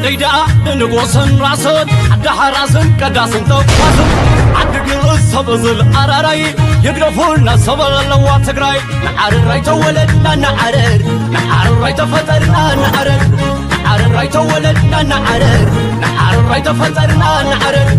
ደይዳ ንንጎሰን ራሰን ዓዲ ሓራስን ቀዳስን ተኳስን ዓዲ ግብር ሰብ እዝል ኣራራይ ይግደፉልና ሰብ ኣለዋ ትግራይ። ንዓርራይ ተወለድና ንዓረር፣ ንዓርራይ ተፈጠርና ንዓረር፣ ንዓርራይ ተወለድና ንዓረር፣ ንዓርራይ ተፈጠርና ንዓረር።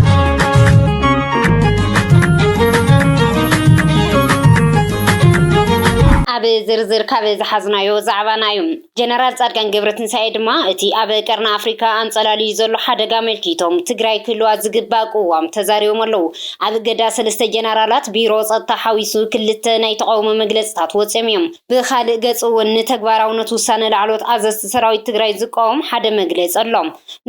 ኣብ ዝርዝር ካብ ዝሓዝናዮ ዛዕባና እዩ። ጀነራል ጻድቃን ገብረትንሳኤ ድማ እቲ ኣብ ቀርኒ ኣፍሪካ ኣንጸላልዩ ዘሎ ሓደጋ ኣመልኪቶም ትግራይ ክህልዋ ዝግባእ ቅዋም ተዛሪቦም ኣለዉ። ኣብ እገዳ ሰለስተ ጀነራላት ቢሮ ጸጥታ ሓዊሱ ክልተ ናይ ተቃውሞ መግለጽታት ወጺኦም እዮም። ብኻልእ ገጽ እውን ንተግባራውነት ውሳነ ላዕሎት ኣዘዝቲ ሰራዊት ትግራይ ዝቃወም ሓደ መግለጺ ኣሎ።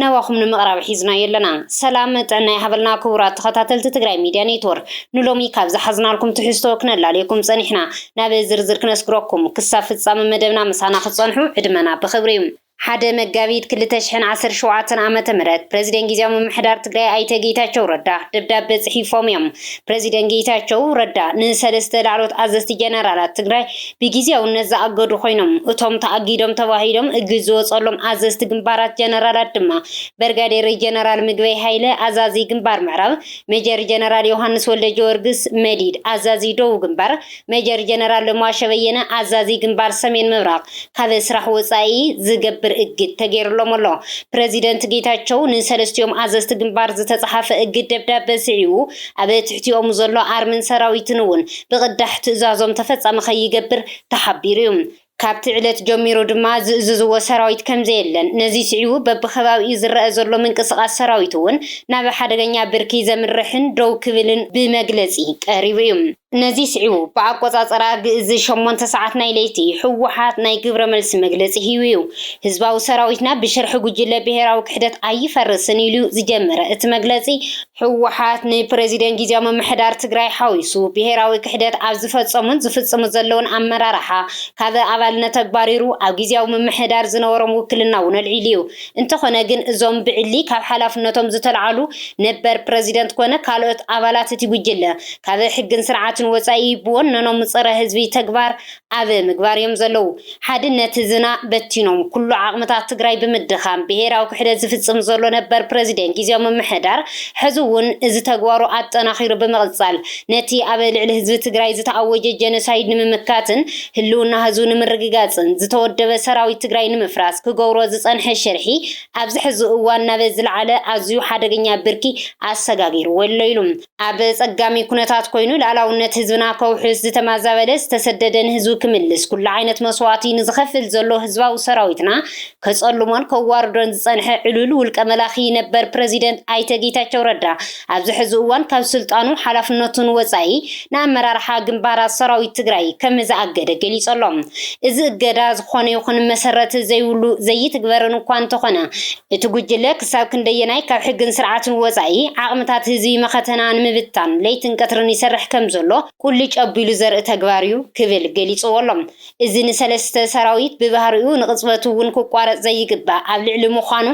ናባኹም ንምቕራብ ሒዝናዮ ኣለና። ሰላም ጥዕና ይሃበልና ክቡራት ተኸታተልቲ ትግራይ ሚድያ ኔትወርክ፣ ንሎሚ ካብ ዝሓዝናልኩም ትሕዝቶ ክነላልየኩም ጸኒሕና። ናብ ዝርዝር ክነስግረኩም፣ ክሳብ ፍጻመ መደብና ምሳና ክትጸንሑ ዕድመና ብኽብሪ እዩ። ሓደ መጋቢት ክልተ ሽሕን ዓሰርተ ሸውዓተን ዓመተ ምህረት ፕሬዚደንት ግዝያዊ ምምሕዳር ትግራይ ኣይተ ጌታቸው ረዳ ደብዳበ ጽሒፎም እዮም። ፕሬዚደንት ጌታቸው ረዳ ንሰለስተ ላዕሎት ኣዘዝቲ ጀነራላት ትግራይ ብግዝያውነት ዝኣገዱ ኮይኖም፣ እቶም ተኣጊዶም ተባሂሎም እግድ ዝወጸሎም ኣዘዝቲ ግንባራት ጀነራላት ድማ በርጋዴር ጀነራል ምግበይ ሃይለ ኣዛዚ ግንባር ምዕራብ፣ ሜጀር ጀነራል ዮሃንስ ወልደ ጊዮርጊስ መዲድ ኣዛዚ ደቡብ ግንባር፣ ሜጀር ጀነራል ለማሸ በየነ ኣዛዚ ግንባር ሰሜን ምብራቕ፣ ካብ ስራሕ ወጻኢ ዝገብር እግድ ተገይርሎም ኣሎ። ፕረዚደንት ጌታቸው ንሰለስቲኦም ኣዘዝቲ ግንባር ዝተጻሓፈ እግድ ደብዳበ ስዒቡ፣ ኣብ ትሕቲኦም ዘሎ ኣርምን ሰራዊትን እውን ብቕዳሕ ትእዛዞም ተፈጻሚ ከይገብር ተሓቢሩ እዩ። ካብቲ ዕለት ጀሚሩ ድማ ዝእዝዝዎ ሰራዊት ከም ዘየለን፣ ነዚ ስዒቡ በብከባቢኡ ዝረአ ዘሎ ምንቅስቓስ ሰራዊት እውን ናብ ሓደገኛ ብርኪ ዘምርሕን ደው ክብልን ብመግለጺ ቀሪቡ እዩ። ነዚ ስዒቡ ብኣቆጻጽራ ግእዝ ሸሞንተ ሰዓት ናይ ለይቲ ህወሓት ናይ ግብረ መልሲ መግለጺ ሂቡ እዩ። ህዝባዊ ሰራዊትና ብሽርሒ ጉጅለ ብሄራዊ ክሕደት ኣይፈርስን ኢሉ ዝጀመረ እቲ መግለጺ፣ ህወሓት ንፕረዚደንት ግዝያዊ ምምሕዳር ትግራይ ሓዊሱ ብሄራዊ ክሕደት ኣብ ዝፈጸሙን ዝፍጽሙ ዘለውን ኣመራርሓ ካብ ኣባልነት ኣባሪሩ ኣብ ግዝያዊ ምምሕዳር ዝነበሮም ውክልና እውን ኣልዒሉ እዩ። እንተኾነ ግን እዞም ብዕሊ ካብ ሓላፍነቶም ዝተልዓሉ ነበር ፕረዚደንት ኮነ ካልኦት ኣባላት እቲ ጉጅለ ካብ ሕግን ስርዓትን ወጻኢ ብወነኖም ጸረ ህዝቢ ተግባር ኣብ ምግባር እዮም ዘለዉ። ሓድነት ህዝብና በቲኖም ኩሉ ዓቕምታት ትግራይ ብምድኻም ብሄራዊ ክሕደት ዝፍጽም ዘሎ ነበር ፕረዚደንት ግዝያዊ ምምሕዳር ሕዚ እውን እዚ ተግባሩ ኣጠናኺሩ ብምቕጻል ነቲ ኣብ ልዕሊ ህዝቢ ትግራይ ዝተኣወጀ ጀኖሳይድ ንምምካትን ህልውና ህዝቡ ንምርግጋጽን ዝተወደበ ሰራዊት ትግራይ ንምፍራስ ክገብሮ ዝጸንሐ ሽርሒ ኣብዚ ሕዚ እዋን ናብ ዝለዓለ ኣዝዩ ሓደገኛ ብርኪ ኣሰጋጊርዎ ኣሎ ኢሉ። ኣብ ጸጋሚ ኩነታት ኮይኑ ልኣላውነት ህዝብና ከውሕስ፣ ዝተማዛበለ ዝተሰደደ ንህዝቡ ክምልስ፣ ኩሉ ዓይነት መስዋእቲ ንዝኸፍል ዘሎ ህዝባዊ ሰራዊትና ከጸልሞን ከዋርዶን ዝጸንሐ ዕሉል ውልቀ መላኺ ነበር ፕረዚደንት ኣይተ ጌታቸው ረዳ ኣብዚ ሕዚ እዋን ካብ ስልጣኑ ሓላፍነቱን ወጻኢ ንኣመራርሓ ግንባራት ሰራዊት ትግራይ ከም ዝኣገደ ገሊጹ ኣሎ። እዚ እገዳ ዝኾነ ይኹን መሰረት ዘይብሉ ዘይትግበርን እኳ እንተኾነ፣ እቲ ጉጅለ ክሳብ ክንደየናይ ካብ ሕግን ስርዓትን ወጻኢ ዓቕምታት ህዝቢ መኸተና ንምብታን ለይትን ቀትርን ይሰርሕ ከም ዘሎ ቁልጭ ኣቢሉ ዘርኢ ተግባር እዩ ክብል ገሊጽዎ ኣሎ። እዚ ንሰለስተ ሰራዊት ብባህሪኡ ንቕጽበት እውን ክቋረጽ ዘይግባእ ኣብ ልዕሊ ምዃኑ፣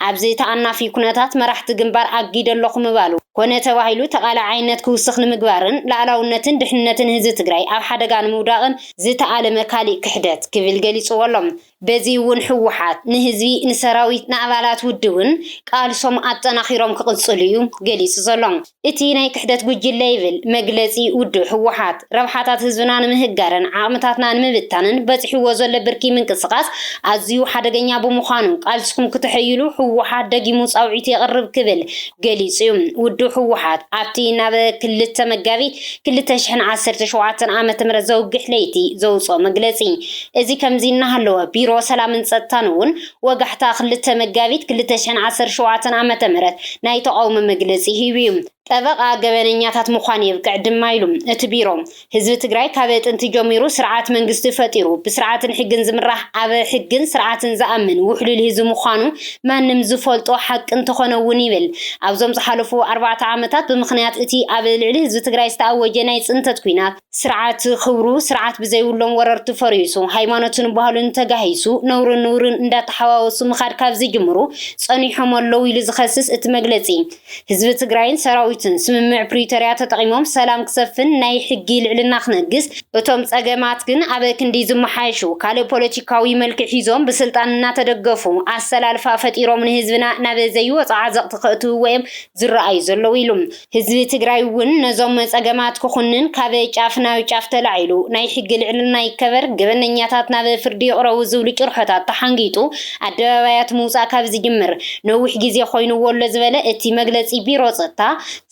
ኣብዚ ተኣናፊ ኩነታት መራሕቲ ግንባር ኣጊደ ኣለኹ ምባሉ ኮነ ተባሂሉ ተቓላዓይነት ክውስኽ ንምግባርን ላዕላውነትን ድሕንነትን ህዝቢ ትግራይ ኣብ ሓደጋ ንምውዳቕን ዝተኣለመ ካሊእ ክሕደት ክብል ገሊጽዎ ኣሎ። በዚ እውን ህወሓት ንህዝቢ፣ ንሰራዊት፣ ንኣባላት ውድብን ቃልሶም ኣጠናኺሮም ክቕጽሉ እዩ ገሊጹ ዘሎ። እቲ ናይ ክሕደት ጉጅለ ይብል መግለጺ ውድብ ህወሓት፣ ረብሓታት ህዝብና ንምህጋርን ዓቕምታትና ንምብታንን በጺሕዎ ዘሎ ብርኪ ምንቅስቓስ ኣዝዩ ሓደገኛ ብምዃኑ፣ ቃልስኹም ክተሐይሉ ህወሓት ደጊሙ ጻውዒት የቕርብ ክብል ገሊጹ እዩ። ውድብ ህወሓት ኣብቲ ናብ ክልተ መጋቢት ክልተ ሽሕን ዓሰርተ ሸውዓተን ዓመተ ምህረት ዘውግሕ ለይቲ ዘውጽኦ መግለጺ፣ እዚ ከምዚ እናሃለወ፣ ቢሮ ሰላምን ጸጥታን እውን ወጋሕታ ክልተ መጋቢት ክልተ ሽሕን ዓሰርተ ሸውዓተን ዓመተ ምህረት ናይ ተቓውሞ መግለጺ ሂቡ እዩ። ጠበቓ ገበነኛታት ምዃን የብቅዕ ድማ ኢሉ እቲ ቢሮ፣ ህዝቢ ትግራይ ካብ ጥንቲ ጀሚሩ ስርዓት መንግስቲ ፈጢሩ ብስርዓትን ሕግን ዝምራሕ፣ ኣብ ሕግን ስርዓትን ዝኣምን ውሕሉል ህዝቢ ምዃኑ ማንም ዝፈልጦ ሓቂ እንተኾነ እውን ይብል። ኣብዞም ዝሓለፉ ኣርባዕተ ዓመታት ብምኽንያት እቲ ኣብ ልዕሊ ህዝቢ ትግራይ ዝተኣወጀ ናይ ጽንተት ኲናት ስርዓት ክብሩ ስርዓት ብዘይብሎም ወረርቲ ፈሪሱ፣ ሃይማኖትን ባህሉን ተጋሂሱ፣ ነውርን ንውርን እንዳተሓዋወሱ ምኻድ ካብ ዝጅምሩ ጸኒሖም ኣለዉ ኢሉ ዝኸስስ እቲ መግለጺ፣ ህዝቢ ትግራይን ሰራዊት ስምምዕ ፕሪቶርያ ተጠቒሞም ሰላም ክሰፍን ናይ ሕጊ ልዕልና ክነግስ፣ እቶም ጸገማት ግን ኣብ ክንዲ ዝመሓየሹ፣ ካልእ ፖለቲካዊ መልክዕ ሒዞም ብስልጣን እናተደገፉ ኣሰላልፋ ፈጢሮም ንህዝብና ናብ ዘይወጽእ ዓዘቕቲ ከእትውዎ እዮም ዝረኣዩ ዘለዉ ኢሉ። ህዝቢ ትግራይ እውን ነዞም ጸገማት ክኹንን ካብ ጫፍ ናብ ጫፍ ተላዒሉ ናይ ሕጊ ልዕልና ይከበር፣ ገበነኛታት ናብ ፍርዲ ይቕረቡ ዝብሉ ጭርሖታት ተሓንጊጡ ኣደባባያት ምውጻእ ካብ ዝጅምር ነዊሕ ግዜ ኮይኑዎ ኣሎ ዝበለ እቲ መግለጺ ቢሮ ጸጥታ፣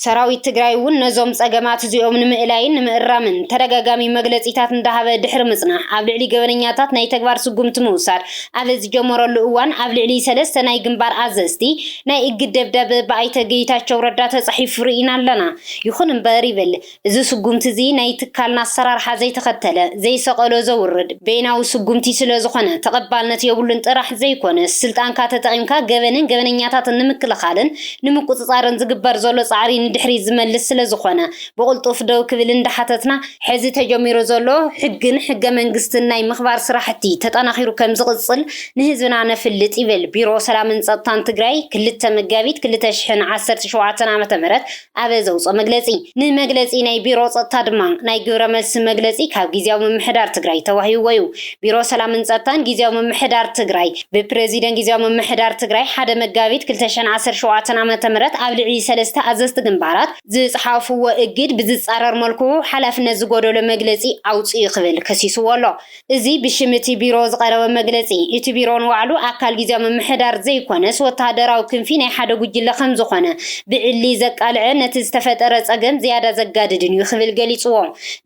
ሰራዊት ትግራይ እውን ነዞም ጸገማት እዚኦም ንምእላይን ንምእራምን ተደጋጋሚ መግለጺታት እንዳሃበ ድሕሪ ምጽናሕ፣ ኣብ ልዕሊ ገበነኛታት ናይ ተግባር ስጉምቲ ምውሳድ ኣብ ዝጀመረሉ እዋን፣ ኣብ ልዕሊ ሰለስተ ናይ ግንባር ኣዘዝቲ ናይ እግድ ደብዳበ ብኣይተ ጌታቸው ረዳ ተጻሒፉ ርኢና ኣለና። ይኹን እምበር ይብል፣ እዚ ስጉምቲ እዚ ናይ ትካልና ኣሰራርሓ ዘይተኸተለ፣ ዘይሰቐሎ ዘውርድ በይናዊ ስጉምቲ ስለ ዝኾነ ተቐባልነት የብሉን ጥራሕ ዘይኮነስ፣ ስልጣንካ ተጠቒምካ ገበንን ገበነኛታትን ንምክልኻልን ንምቁጽጻርን ዝግበር ዘሎ ጻዕሪ ንድሕሪት ዝመልስ ስለ ዝኾነ፣ ብቕልጡፍ ደው ክብል እንዳሓተትና፣ ሕዚ ተጀሚሩ ዘሎ ሕግን ሕገ መንግስትን ናይ ምኽባር ስራሕቲ ተጠናኺሩ ከም ዝቕጽል ንህዝብና ነፍልጥ ይብል ቢሮ ሰላምን ጸጥታን ትግራይ ክልተ መጋቢት ክልተ ሽሕን ዓሰርተ ሸውዓተን ዓመተ ምህረት ኣብ ዘውፅኦ መግለፂ። ንመግለፂ ናይ ቢሮ ፀጥታ ድማ ናይ ግብረ መልሲ መግለፂ ካብ ግዝያዊ ምምሕዳር ትግራይ ተዋሂብዎ እዩ። ቢሮ ሰላምን ፀጥታን ግዝያዊ ምምሕዳር ትግራይ ብፕሬዚደንት ግዝያዊ ምምሕዳር ትግራይ ሓደ መጋቢት ክልተ ሽሕን ዓሰርተ ሸውዓተን ዓመተ ምህረት ኣብ ልዕሊ ሰለስተ ኣዘዝቲ ግንባራት ዝፀሓፍዎ እግድ ብዝፃረር መልክዑ ሓላፍነት ዝጎደሎ መግለፂ ኣውፅኡ ክብል ከሲስዎ ኣሎ። እዚ ብሽም እቲ ቢሮ ዝቐረበ መግለፂ፣ እቲ ቢሮ ንባዕሉ ኣካል ግዝያዊ ምምሕዳር ዘይኮነስ ወተሃደራዊ ክንፊ ናይ ሓደ ጉጅለ ከም ዝኾነ ብዕሊ ዘቃልዐ፣ ነቲ ዝተፈጠረ ጸገም ዝያዳ ዘጋድድን እዩ ክብል ገሊጽዎ።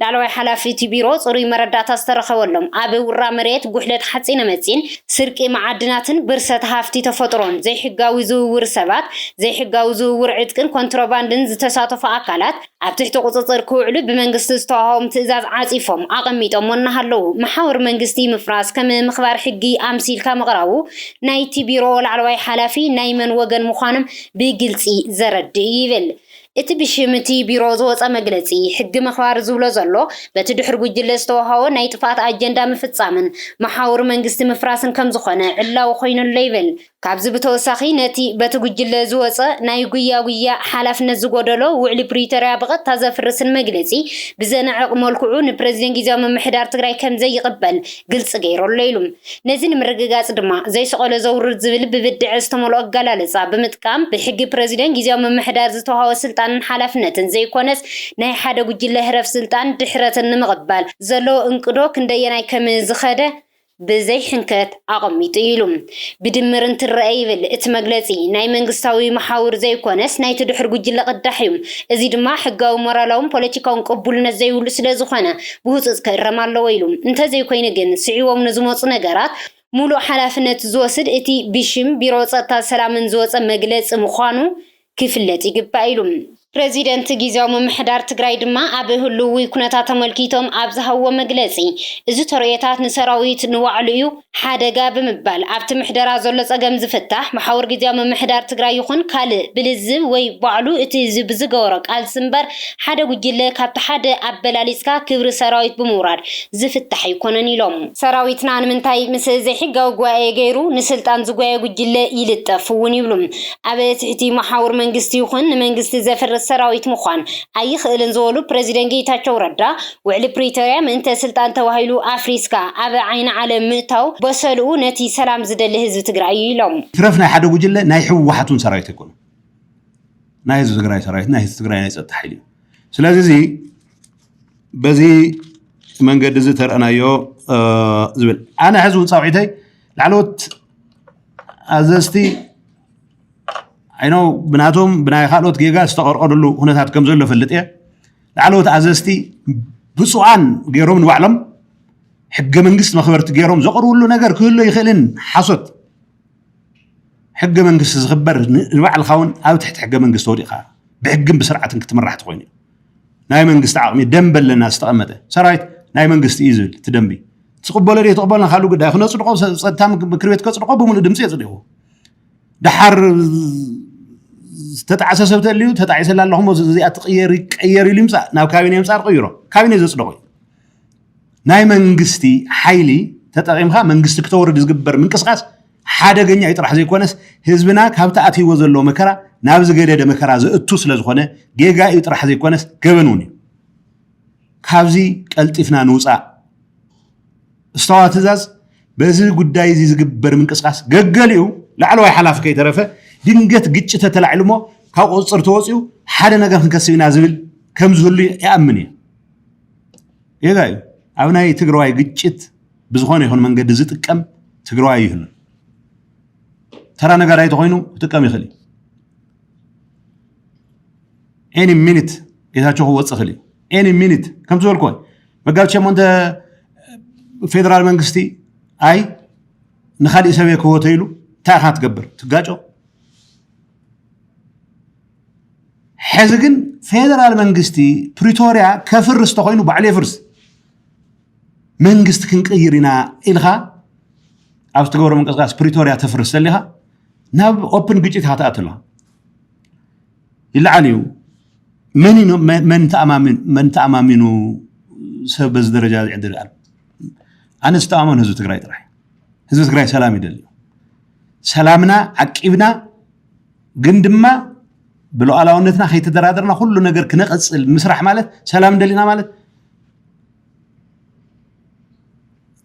ላዕለዋይ ሓላፊ እቲ ቢሮ ጽሩይ መረዳእታ ዝተረኸበሎም፣ ኣብ ውራ መሬት፣ ጉሕለት ሓጺነ መጺን፣ ስርቂ መዓድናትን ብርሰት ሃፍቲ ተፈጥሮን፣ ዘይሕጋዊ ዝውውር ሰባት፣ ዘይሕጋዊ ዝውውር ዕጥቅን ኮንትሮባንድን ዝተሳተፉ ኣካላት ኣብ ትሕቲ ቁጽጽር ክውዕሉ ብመንግስቲ ዝተዋህቦም ትእዛዝ ዓጺፎም ኣቐሚጦሞ እናሃለዉ፣ መሓውር መንግስቲ ምፍራስ ከም ምኽባር ሕጊ ኣምሲልካ ምቕራቡ ናይቲ ቢሮ ላዕለዋይ ሓላፊ ናይ መን ወገን ምዃኖም ብግልጺ ዘረድእ እዩ ይብል። እቲ ብሽም እቲ ቢሮ ዝወጸ መግለጺ፣ ሕጊ ምኽባር ዝብሎ ዘሎ በቲ ድሕሪ ጉጅለ ዝተዋህቦ ናይ ጥፍኣት ኣጀንዳ ምፍጻምን መሓውር መንግስቲ ምፍራስን ከም ዝኾነ ዕላዊ ኮይኑ'ሎ ይብል። ካብዚ ብተወሳኺ፣ ነቲ በቲ ጉጅለ ዝወጸ ናይ ጉያ ጉያ ሓላፍነት ዝጎደሎ ውዕሊ ፕሪቶርያ ብቐጥታ ዘፍርስን መግለጺ ብዘንዕቕ መልክዑ ንፕረዚደንት ግዝያዊ ምምሕዳር ትግራይ ከም ዘይቕበል ግልጺ ገይሩ ኣሎ ኢሉ። ነዚ ንምርግጋጽ ድማ ዘይሰቐሎ ዘውርድ ዝብል ብብድዐ ዝተመልኦ ኣገላልጻ ብምጥቃም፣ ብሕጊ ፕረዚደንት ግዝያዊ ምምሕዳር ዝተዋህቦ ስልጣንን ሓላፍነትን ዘይኮነስ ናይ ሓደ ጉጅለ ህረፍ ስልጣን ድሕረትን ንምቕባል ዘሎ እንቅዶ ክንደየናይ ከም ዝኸደ ብዘይ ሕንከት ኣቐሚጡ ኢሉ። ብድምር እንትረአ ይብል እቲ መግለጺ፣ ናይ መንግስታዊ መሓውር ዘይኮነስ ናይቲ ድሑር ጉጅለ ቅዳሕ እዩ። እዚ ድማ ሕጋዊ፣ ሞራላውን ፖለቲካውን ቅቡልነት ዘይብሉ ስለ ዝኾነ ብህጹጽ ክእረም ኣለዎ ኢሉ። እንተዘይኮይኑ ግን ስዒቦም ንዝመጹ ነገራት ሙሉእ ሓላፍነት ዝወስድ እቲ ብሽም ቢሮ ጸጥታ ሰላምን ዝወጸ መግለጺ ምዃኑ ክፍለጥ ይግባእ ኢሉ። ፕረዚደንት ግዝያዊ ምምሕዳር ትግራይ ድማ ኣብ ህልዊ ኩነታት ተመልኪቶም ኣብ ዝሃብዎ መግለጺ፣ እዚ ተርእዮታት ንሰራዊት ንባዕሉ እዩ ሓደጋ ብምባል፣ ኣብቲ ምሕደራ ዘሎ ጸገም ዝፍታሕ መሓውር ግዝያዊ ምምሕዳር ትግራይ ይኹን ካልእ ብልዝብ ወይ ባዕሉ እቲ ህዝቢ ብዝገበሮ ቃልሲ እምበር ሓደ ጉጅለ ካብቲ ሓደ ኣበላሊጽካ ክብሪ ሰራዊት ብምውራድ ዝፍታሕ ኣይኮነን ኢሎም። ሰራዊትና ንምንታይ ምስ ዘይሕጋዊ ጉባኤ ገይሩ ንስልጣን ዝጓየ ጉጅለ ይልጠፍ እውን ይብሉ። ኣብ ትሕቲ መሓውር መንግስቲ ይኹን ንመንግስቲ ዘፍርስ ሰራዊት ምዃን ኣይኽእልን ዝበሉ ፕረዚደንት ጌታቸው ረዳ፣ ውዕሊ ፕሪቶርያ ምእንተ ስልጣን ተባሂሉ ኣፍሪስካ ኣብ ዓይኒ ዓለም ምእታው በሰልኡ ነቲ ሰላም ዝደሊ ህዝቢ ትግራይ እዩ ኢሎም። ትረፍ ናይ ሓደ ጉጅለ ናይ ህወሓት እውን ሰራዊት ኣይኮኑን። ናይ ህዝቢ ትግራይ ሰራዊት፣ ናይ ህዝቢ ትግራይ ናይ ጸጥታ ሓይሊ እዩ። ስለዚ እዚ በዚ መንገዲ እዚ ተርእናዮ ዝብል ኣነ ሕዚ እውን ጻውዒተይ ላዕለዎት ኣዘዝቲ፣ I know፣ ብናቶም ብናይ ካልኦት ጌጋ ዝተቐርቀርሉ ኩነታት ከም ዘሎ ፈልጥ እየ። ላዕለዎት ኣዘዝቲ ብፁዓን ገይሮም ንባዕሎም ሕገ መንግስቲ መኽበርቲ ገይሮም ዘቕርብሉ ነገር ክህሉ ይኽእልን ሓሶት። ሕገ መንግስቲ ዝኽበር ን-፣ ንባዕልኻ እውን ኣብ ትሕቲ ሕገ መንግስቲ ወዲቕኻ ብሕግን ብስርዓትን ክትምራሕ ተኾይኑ እዩ። ናይ መንግስቲ ዓቕሚ ደንበ ኣለና ዝተቐመጠ። ሰራዊት ናይ መንግስቲ እዩ ዝብል እቲ ደንቢ። ትቕበሎ ድዩ ትቕበሎ ካልእ ጉዳይ። ክነጽድቆ፣ ሰ-፣ ጸጥታ ምክ-፣ ምክር ቤት ከጽድቆ ብምሉእ ድምጺ የጽድቑ። ደሓር ዝተጣዕሰ ሰብ ተልዩ፣ "ተጣዒሰላ ኣለኹ እሞ እዚኣ ትቕየር፣ ይቀየር" ኢሉ ይምጻእ፣ ናብ ካቢነ ይምጻእ፣ ቅይሮ። ካቢነ ዘጽደቑ እዩ። ናይ መንግስቲ ሓይሊ ተጠቒምካ መንግስቲ ክተወርድ ዝግበር ምንቅስቃስ ሓደገኛ እዩ ጥራሕ ዘይኮነስ ህዝብና ካብቲ ኣትይዎ ዘሎ መከራ ናብ ዝገደደ መከራ ዘእቱ ስለ ዝኾነ ጌጋ እዩ ጥራሕ ዘይኮነስ ገበን እውን እዩ። ካብዚ ቀልጢፍና ንውፃእ። ዝተዋ ትእዛዝ በዚ ጉዳይ እዚ ዝግበር ምንቅስቃስ ገገሊኡ ላዕለዋይ ሓላፊ ከይተረፈ ድንገት ግጭት ተተላዒሉ እሞ ካብ ቁፅፅር ተወፂኡ ሓደ ነገር ክንከስብ ኢና ዝብል ከም ዝህሉ ይኣምን እየ። ጌጋ እዩ። ኣብ ናይ ትግራዋይ ግጭት ብዝኾነ ይኹን መንገዲ ዝጥቀም ትግራዋይ ይህሉ። ተራ ነጋዳይ ተኾይኑ ክጥቀም ይኽእል እዩ። ኤኒ ሚኒት ጌታቸው ክወፅእ ይኽእል እዩ። ኤኒ ሚኒት ከም ዝበልኩ መጋቢት ሸሞንተ ፌደራል መንግስቲ ኣይ ንካሊእ ሰብ ክወተ ኢሉ እንታይ ኢኻ ትገብር ትጋጮ። ሕዚ ግን ፌደራል መንግስቲ ፕሪቶሪያ ከፍርስ ተኮይኑ ባዕሉ የፍርስ። መንግስቲ ክንቅይር ኢና ኢልካ ኣብ ትገብሮ ምንቅስቃስ ፕሪቶሪያ ተፍርስ ተሊካ ናብ ኦፕን ግጭት ኢኻ ትኣቱ ኣለኻ። ይለዓል እዩ። መን እዩ መን ተኣማሚኑ መን ተኣማሚኑ ሰብ በዚ ደረጃ ዝዕድር ኣሎ? ኣነ ዝተኣመኑ ህዝቢ ትግራይ ጥራሕ። ህዝቢ ትግራይ ሰላም ይደሊ። ሰላምና ዓቂብና ግን ድማ ብሉዓላውነትና ከይተደራደርና ኩሉ ነገር ክነቐፅል ምስራሕ ማለት ሰላም እንደሊና ማለት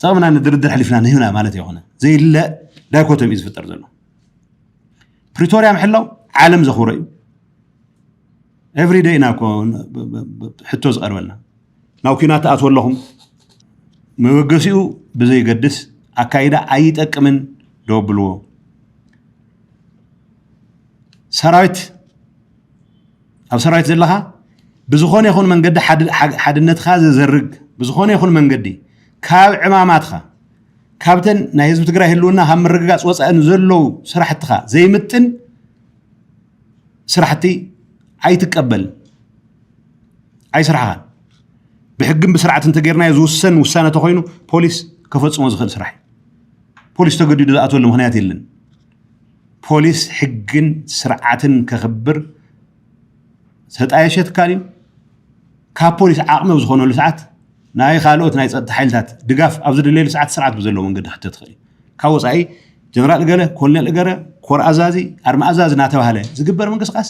ጥቕምና ንድርድር ሕሊፍና ንህብና ማለት የኾነ ዘይለ ዳይኮቶሚ እዩ ዝፍጠር ዘሎ። ፕሪቶሪያ ምሕላው ዓለም ዘኽብሮ እዩ። ኤቭሪደይ ኢና እኮ ሕቶ ዝቐርበልና ናብ ኩናት ትኣትዎ ኣለኹም። መበገሲኡ ብዘይገድስ ኣካይዳ ኣይጠቅምን ደብልዎ። ሰራዊት ኣብ ሰራዊት ዘለኻ ብዝኾነ ይኹን መንገዲ ሓድነትኻ ዘዘርግ ብዝኾነ ይኹን መንገዲ ካብ ዕማማትኻ ካብተን ናይ ህዝቢ ትግራይ ህልውና ካብ ምርግጋፅ ወፃኢ ንዘለዉ ስራሕትኻ ዘይምጥን ስራሕቲ ኣይትቀበል ኣይስራሕኻን። ብሕግን ብስርዓት እንተጌርናዮ ዝውሰን ውሳነ ተኮይኑ ፖሊስ ከፈፅሞ ዝኽእል ስራሕ እዩ። ፖሊስ ተገዲዱ ዝኣትወሉ ምክንያት የለን። ፖሊስ ሕግን ስርዓትን ከኽብር ዝተጣየሸ ትካል እዩ። ካብ ፖሊስ ዓቕሚ ኣብ ዝኾነሉ ሰዓት ናይ ካልኦት ናይ ፀጥታ ሓይልታት ድጋፍ ኣብ ዝድለየሉ ሰዓት ስርዓት ብዘለዎ መንገዲ ክሕተት ትኽእል እዩ። ካብ ወፃኢ ጀነራል እገለ፣ ኮሎኔል እገለ፣ ኮር ኣዛዚ፣ ኣርማ ኣዛዚ እናተባህለ ዝግበር ምንቅስቃስ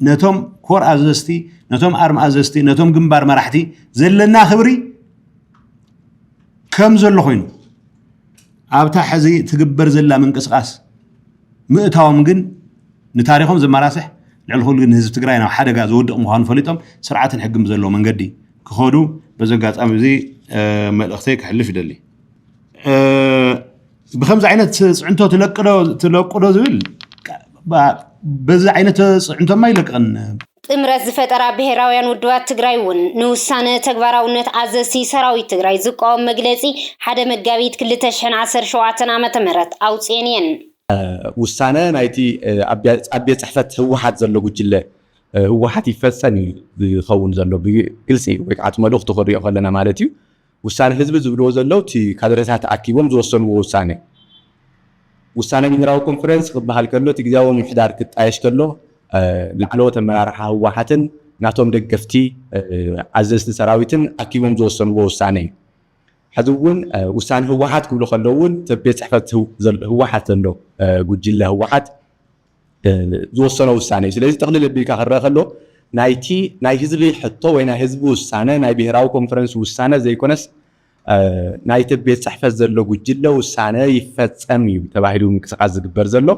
ነቶም ኮር ኣዘዝቲ፣ ነቶም ኣርማ ኣዘዝቲ፣ ነቶም ግንባር መራሕቲ ዘለና ክብሪ ከም ዘሎ ኮይኑ ኣብታ ሕዚ ትግበር ዘላ ምንቅስቃስ ምእታዎም ግን ንታሪኾም ዘመራስሕ ልዕሊ ኩሉ ግን ንህዝቢ ትግራይ ናብ ሓደጋ ዘውድቕ ምዃኑ ፈሊጦም ስርዓትን ሕግን ብዘለዎ መንገዲ ክኸዱ በዚ ኣጋጣሚ እዚ መልእኽተይ ክሕልፍ ይደሊ። ብከምዚ ዓይነት ፅዕንቶ ትለቅዶ ዝብል በዚ ዓይነት ፅዕንቶማ ይለቅቕን። ጥምረት ዝፈጠራ ብሄራውያን ውድባት ትግራይ እውን ንውሳነ ተግባራውነት ኣዘዝቲ ሰራዊት ትግራይ ዝቃወም መግለፂ ሓደ መጋቢት ክልተ ሽሕን ዓሰርተ ሸውዓተን ዓመተ ምህረት ኣውፅኤን እየን። ውሳነ ናይቲ ኣብ ቤት ፅሕፈት ህወሓት ዘሎ ጉጅለ ህወሓት ይፈፀም እዩ ዝኸውን ዘሎ ብግልፂ ወይ ከዓ እቲ መልእኽቱ ክንሪኦ ከለና ማለት እዩ። ውሳነ ህዝቢ ዝብልዎ ዘለዉ እቲ ካድረታት ኣኪቦም ዝወሰንዎ ውሳነ ውሳነ ሚኒራዊ ኮንፈረንስ ክበሃል ከሎ እቲ ግዜያዊ ምምሕዳር ክጣየሽ ከሎ ላዕለዎት ኣመራርሓ ህወሓትን ናቶም ደገፍቲ ኣዘዝቲ ሰራዊትን ኣኪቦም ዝወሰንዎ ውሳነ እዩ። ሕዚ እውን ውሳነ ህወሓት ክብሉ ከለዉ እውን እቲ ቤት ፅሕፈት ህወሓት ዘሎ ጉጅለ ህወሓት ዝወሰኖ ውሳነ እዩ። ስለዚ ጥቕልል ኣቢልካ ክረአ ከሎ ናይቲ ናይ ህዝቢ ሕቶ ወይ ናይ ህዝቢ ውሳነ ናይ ብሄራዊ ኮንፈረንስ ውሳነ ዘይኮነስ ናይቲ ቤት ፅሕፈት ዘሎ ጉጅለ ውሳነ ይፈፀም እዩ ተባሂሉ ምንቅስቃስ ዝግበር ዘሎ።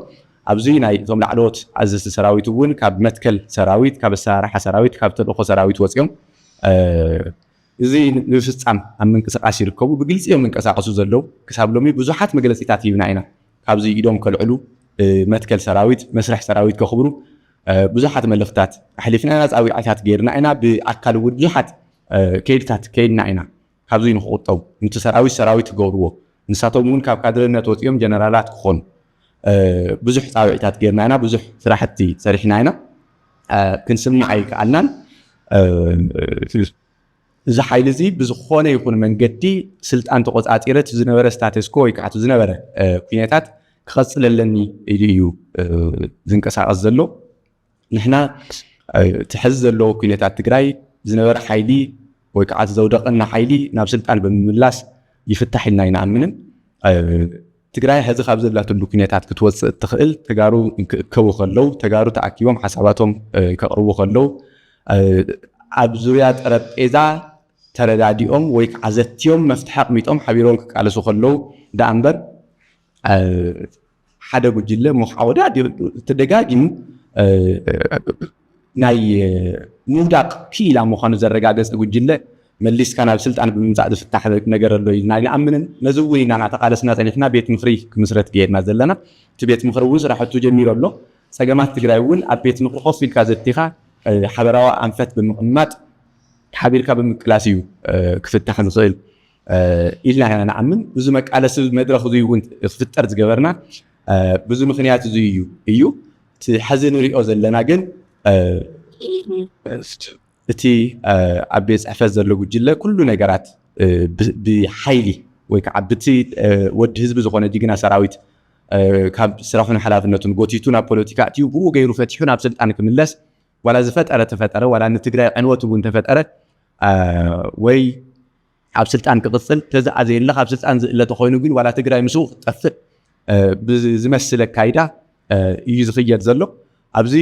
ኣብዚ ናይ እቶም ላዕለዎት ኣዘዝቲ ሰራዊት እውን ካብ መትከል ሰራዊት፣ ካብ ኣሰራርሓ ሰራዊት፣ ካብ ተልእኮ ሰራዊት ወፂኦም እዚ ንምፍፃም ኣብ ምንቅስቃስ ይርከቡ። ብግልፂ እዮም ምንቀሳቀሱ ዘለዉ። ክሳብ ሎሚ ብዙሓት መግለፂታት ሂብና ኢና። ካብዚ ኢዶም ከልዕሉ መትከል ሰራዊት፣ መስርሕ ሰራዊት ከኽብሩ ብዙሓት መልእኽታት ኣሕሊፍና ኢና። ፃዊዕታት ገይርና ኢና። ብኣካል እውን ብዙሓት ከይድታት ከይድና ኢና። ካብዚ ንክቁጠቡ፣ ንቲ ሰራዊት ሰራዊት ክገብርዎ፣ ንሳቶም እውን ካብ ካድርነት ወፂኦም ጀነራላት ክኾኑ ብዙሕ ፃውዒታት ገይርና ኢና፣ ብዙሕ ስራሕቲ ሰሪሕና ኢና። ክንስማዕ ኣይከኣልናን። እዚ ሓይሊ እዚ ብዝኾነ ይኹን መንገዲ ስልጣን ተቆፃፂረ እቲ ዝነበረ ስታተስኮ ወይ ከዓ እቲ ዝነበረ ኩነታት ክቐፅል ኣለኒ ኢሉ እዩ ዝንቀሳቐስ ዘሎ። ንሕና እቲ ሕዚ ዘለዎ ኩነታት ትግራይ ዝነበረ ሓይሊ ወይ ከዓ እቲ ዘውደቐና ሓይሊ ናብ ስልጣን ብምምላስ ይፍታሕ ኢልና ኣይንኣምንን። ትግራይ ሕዚ ካብ ዘላትሉ ኩነታት ክትወፅእ እትኽእል ተጋሩ ክእከቡ ከለው፣ ተጋሩ ተኣኪቦም ሓሳባቶም ከቕርቡ ከለው፣ ኣብ ዙርያ ጠረጴዛ ተረዳዲኦም ወይ ከዓ ዘትዮም መፍትሒ ኣቕሚጦም ሓቢሮም ክቃለሱ ከለው ደኣ እምበር ሓደ ጉጅለ ሞኻወዳ ተደጋጊሙ ናይ ምውዳቕ ክኢላ ምዃኑ ዘረጋገፀ ጉጅለ መሊስካ ናብ ስልጣን ብምምፃእ ዝፍታሕ ነገር ኣሎ ኢልና ኣይንኣምንን። ነዚ እውን ኢና እናተቓለስና ፀኒሕና። ቤት ምኽሪ ክምስረት ገይርና ዘለና። እቲ ቤት ምኽሪ እውን ስራሕቱ ጀሚሩ ኣሎ። ፀገማት ትግራይ እውን ኣብ ቤት ምኽሪ ኮፍ ኢልካ ዘቲኻ ሓበራዊ ኣንፈት ብምቕማጥ ሓቢርካ ብምቅላስ እዩ ክፍታሕ ዝኽእል ኢልና ኢና ንኣምን። ብዙ መቃለሲ መድረኽ እዚ እውን ክፍጠር ዝገበርና ብዙ ምኽንያት እዚ እዩ እዩ እቲ ሕዚ ንሪኦ ዘለና ግን እቲ ኣብ ቤት ፅሕፈት ዘሎ ጉጅለ ኩሉ ነገራት ብሓይሊ ወይ ከዓ ብቲ ወዲ ህዝቢ ዝኾነ ጅግና ሰራዊት ካብ ስራሑን ሓላፍነቱን ጎቲቱ ናብ ፖለቲካ እትዩ ብኡ ገይሩ ፈቲሑ ናብ ስልጣን ክምለስ ዋላ ዝፈጠረ ተፈጠረ ዋላ ንትግራይ ዕንወት እውን ተፈጠረ ወይ ኣብ ስልጣን ክቕፅል ተዝኣዘየለ ካብ ስልጣን ዝእለ ተኮይኑ ግን ዋላ ትግራይ ምስኡ ክትጠፍእ ብዝመስል ኣካይዳ እዩ ዝኽየድ ዘሎ። ኣብዚ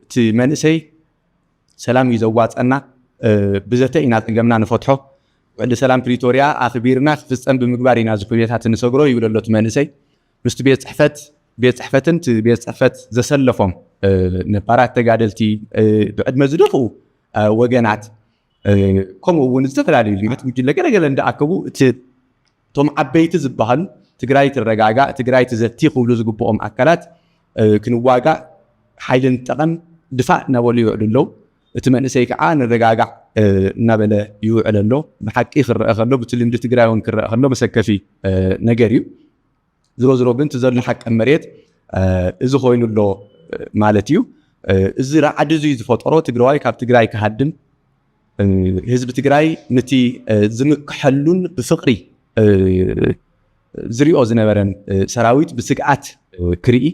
እቲ መንእሰይ ሰላም እዩ ዘዋፀና፣ ብዘተ ኢና ፀገምና ንፈትሖ፣ ውዕሊ ሰላም ፕሪቶርያ ኣኽቢርና ክፍፀም ብምግባር ኢና እዚ ኩነታት ንሰግሮ ይብል ኣሎ እቲ መንእሰይ። ምስቲ ቤት ፅሕፈት ቤት ፅሕፈትን እቲ ቤት ፅሕፈት ዘሰለፎም ነባራት ተጋደልቲ ብዕድመ ዝደፍኡ ወገናት ከምኡ እውን ዝተፈላለዩ ሊማት ጉጅለ ገለገለ እንዳኣከቡ እቲ እቶም ዓበይቲ ዝበሃሉ ትግራይ ትረጋጋእ ትግራይ ትዘቲ ክብሉ ዝግብኦም ኣካላት ክንዋጋእ ሓይሊ ንጠቐም ድፋእ እናበሉ ይውዕሉ ኣለዉ። እቲ መንእሰይ ከዓ ንረጋጋዕ እናበለ ይውዕል ኣሎ። ብሓቂ ክረአ ከሎ ብቲ ልምዲ ትግራይ እውን ክረአ ከሎ መሰከፊ ነገር እዩ። ዝሮ ዝሮ ግን እቲ ዘሎ ሓቂ መሬት እዚ ኮይኑ ኣሎ ማለት እዩ። እዚ ራዕዲ እዚ ዝፈጠሮ ትግራዋይ ካብ ትግራይ ክሃድም ህዝቢ ትግራይ ንቲ ዝምክሐሉን ብፍቕሪ ዝሪኦ ዝነበረን ሰራዊት ብስግኣት ክርኢ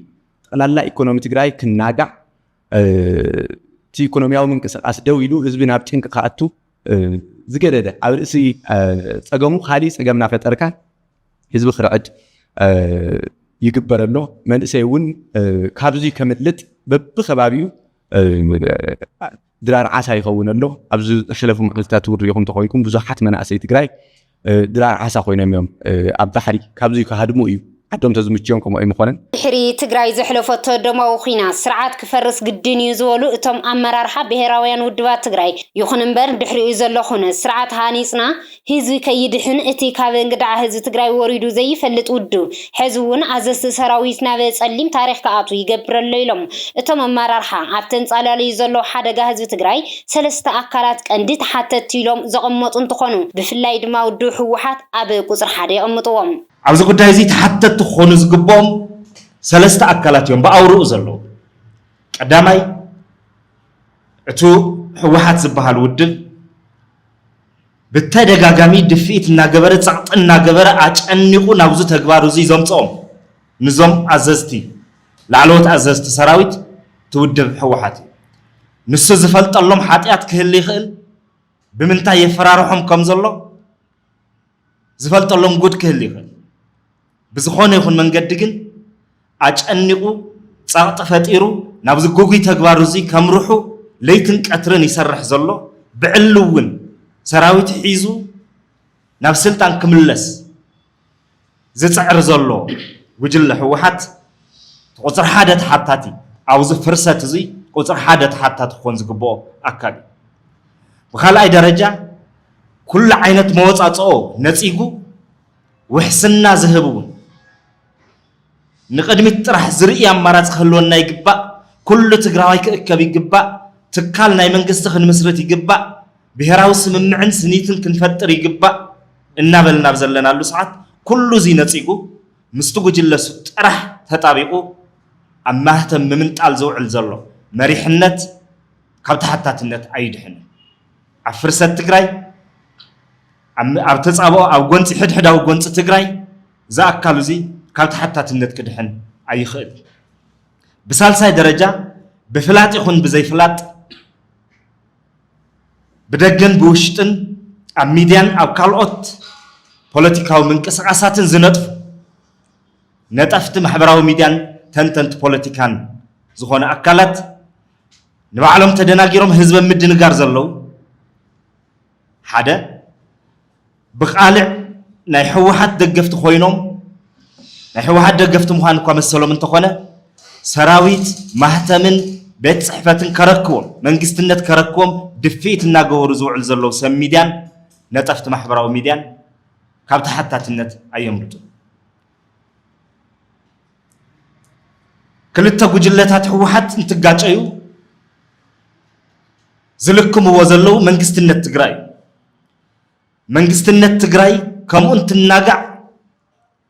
ጠቕላላ ኢኮኖሚ ትግራይ ክናጋዕ እቲ ኢኮኖሚያዊ ምንቅስቃስ ደው ኢሉ ህዝቢ ናብ ጭንቂ ክኣቱ ዝገደደ ኣብ ርእሲ ፀገሙ ካሊእ ፀገም እናፈጠርካ ህዝቢ ክርዕድ ይግበር ኣሎ። መንእሰይ እውን ካብዚ ከምልጥ በብከባቢኡ ድራር ዓሳ ይኸውን ኣሎ። ኣብዚ ዝሕለፉ መዓልትታት እውን ሪኢኹም ተኾይንኩም ብዙሓት መናእሰይ ትግራይ ድራር ዓሳ ኮይኖም እዮም ኣብ ባሕሪ። ካብዚ ክሃድሙ እዩ ዓዶም ተዝምችዮም ከምኡ ኣይምኾነን። ድሕሪ ትግራይ ዘሕለፈቶ ደማዊ ኹናት ስርዓት ክፈርስ ግድን እዩ ዝበሉ እቶም ኣመራርሓ ብሄራውያን ውድባት ትግራይ፣ ይኹን እምበር ድሕሪኡ ዘሎ ኹነት ስርዓት ሃኒፅና ህዝቢ ከይድሕን እቲ ካብ እንግድዓ ህዝቢ ትግራይ ወሪዱ ዘይፈልጥ ውድብ ሕዚ እውን ኣዘዝቲ ሰራዊት ናብ ፀሊም ታሪኽ ክኣትዉ ይገብር ኣሎ ኢሎም። እቶም ኣመራርሓ ኣብ ተንፃላልዩ ዘሎ ሓደጋ ህዝቢ ትግራይ ሰለስተ ኣካላት ቀንዲ ተሓተትቲ ኢሎም ዘቐመጡ እንትኾኑ ብፍላይ ድማ ውድብ ህወሓት ኣብ ቁፅሪ ሓደ የቐምጥዎም። ኣብዚ ጉዳይ እዚ ተሓተትቲ ክኾኑ ዝግብኦም ሰለስተ ኣካላት እዮም ብኣውርኡ ዘለዉ። ቀዳማይ እቱ ህወሓት ዝበሃል ውድብ ብተደጋጋሚ ድፍኢት እናገበረ ፀቕጢ እናገበረ ኣጨኒቑ ናብዚ ተግባር እዙይ ዘምፅኦም ንዞም ኣዘዝቲ ላዕለዎት ኣዘዝቲ ሰራዊት ትውድብ ህወሓት እዩ። ንሱ ዝፈልጠሎም ሓጢኣት ክህል ይኽእል፣ ብምንታይ የፈራርሖም ከም ዘሎ ዝፈልጠሎም ጉድ ክህል ይኽእል። ብዝኾነ ይኹን መንገዲ ግን ኣጨኒቑ ጸቕጢ ፈጢሩ ናብዚ ግጉይ ተግባሩ እዚ ከምርሑ ለይትን ቀትርን ይሰርሕ ዘሎ ብዕሊ እውን ሰራዊት ሒዙ ናብ ስልጣን ክምለስ ዝጽዕር ዘሎ ጉጅለ ህወሓት ቁፅሪ ሓደ ተሓታቲ ኣብዚ ፍርሰት እዚ ቁፅሪ ሓደ ተሓታቲ ክኾን ዝግብኦ ኣካል እዩ። ብካልኣይ ደረጃ ኩሉ ዓይነት መወፃፅኦ ነፂጉ ውሕስና ዝህብ እውን ንቕድሚት ጥራሕ ዝርኢ ኣማራፂ ክህልወና ይግባእ። ኩሉ ትግራዋይ ክእከብ ይግባእ። ትካል ናይ መንግስቲ ክንምስርት ይግባእ። ብሄራዊ ስምምዕን ስኒትን ክንፈጥር ይግባእ እናበልና ኣብ ዘለናሉ ሰዓት ኩሉ እዚ ነፂጉ ምስቲ ጉጅለ እሱ ጥራሕ ተጣቢቑ ኣብ ማህተም ምምንጣል ዝውዕል ዘሎ መሪሕነት ካብ ተሓታትነት ኣይድሕንን። ኣብ ፍርሰት ትግራይ፣ ኣብ ተፃብኦ፣ ኣብ ጎንፂ ሕድሕዳዊ ጎንፂ ትግራይ እዚ ኣካል እዚ ካብ ተሓታትነት ክድሕን ኣይኽእልን። ብሳልሳይ ደረጃ ብፍላጥ ይኹን ብዘይፍላጥ ብደገን ብውሽጥን ኣብ ሚድያን ኣብ ካልኦት ፖለቲካዊ ምንቅስቓሳትን ዝነጥፉ ነጠፍቲ ማሕበራዊ ሚድያን ተንተንቲ ፖለቲካን ዝኾነ ኣካላት ንባዕሎም ተደናጊሮም ህዝቢ ምድንጋር ዘለዉ ሓደ ብቓልዕ ናይ ህወሓት ደገፍቲ ኮይኖም ናይ ህወሓት ደገፍቲ ምዃን እኳ መሰሎም እንተኾነ ሰራዊት ማህተምን ቤት ፅሕፈትን ከረክቦም መንግስትነት ከረክቦም ድፍኢት እናገበሩ ዝውዕሉ ዘለዉ ሰብ ሚድያን ነጠፍቲ ማሕበራዊ ሚድያን ካብ ተሓታትነት ኣየምልጡ። ክልተ ጉጅለታት ህወሓት እንትጋጨዩ ዝልክምዎ ዘለዉ መንግስትነት ትግራይ እዩ። መንግስትነት ትግራይ ከምኡ እንትናጋዕ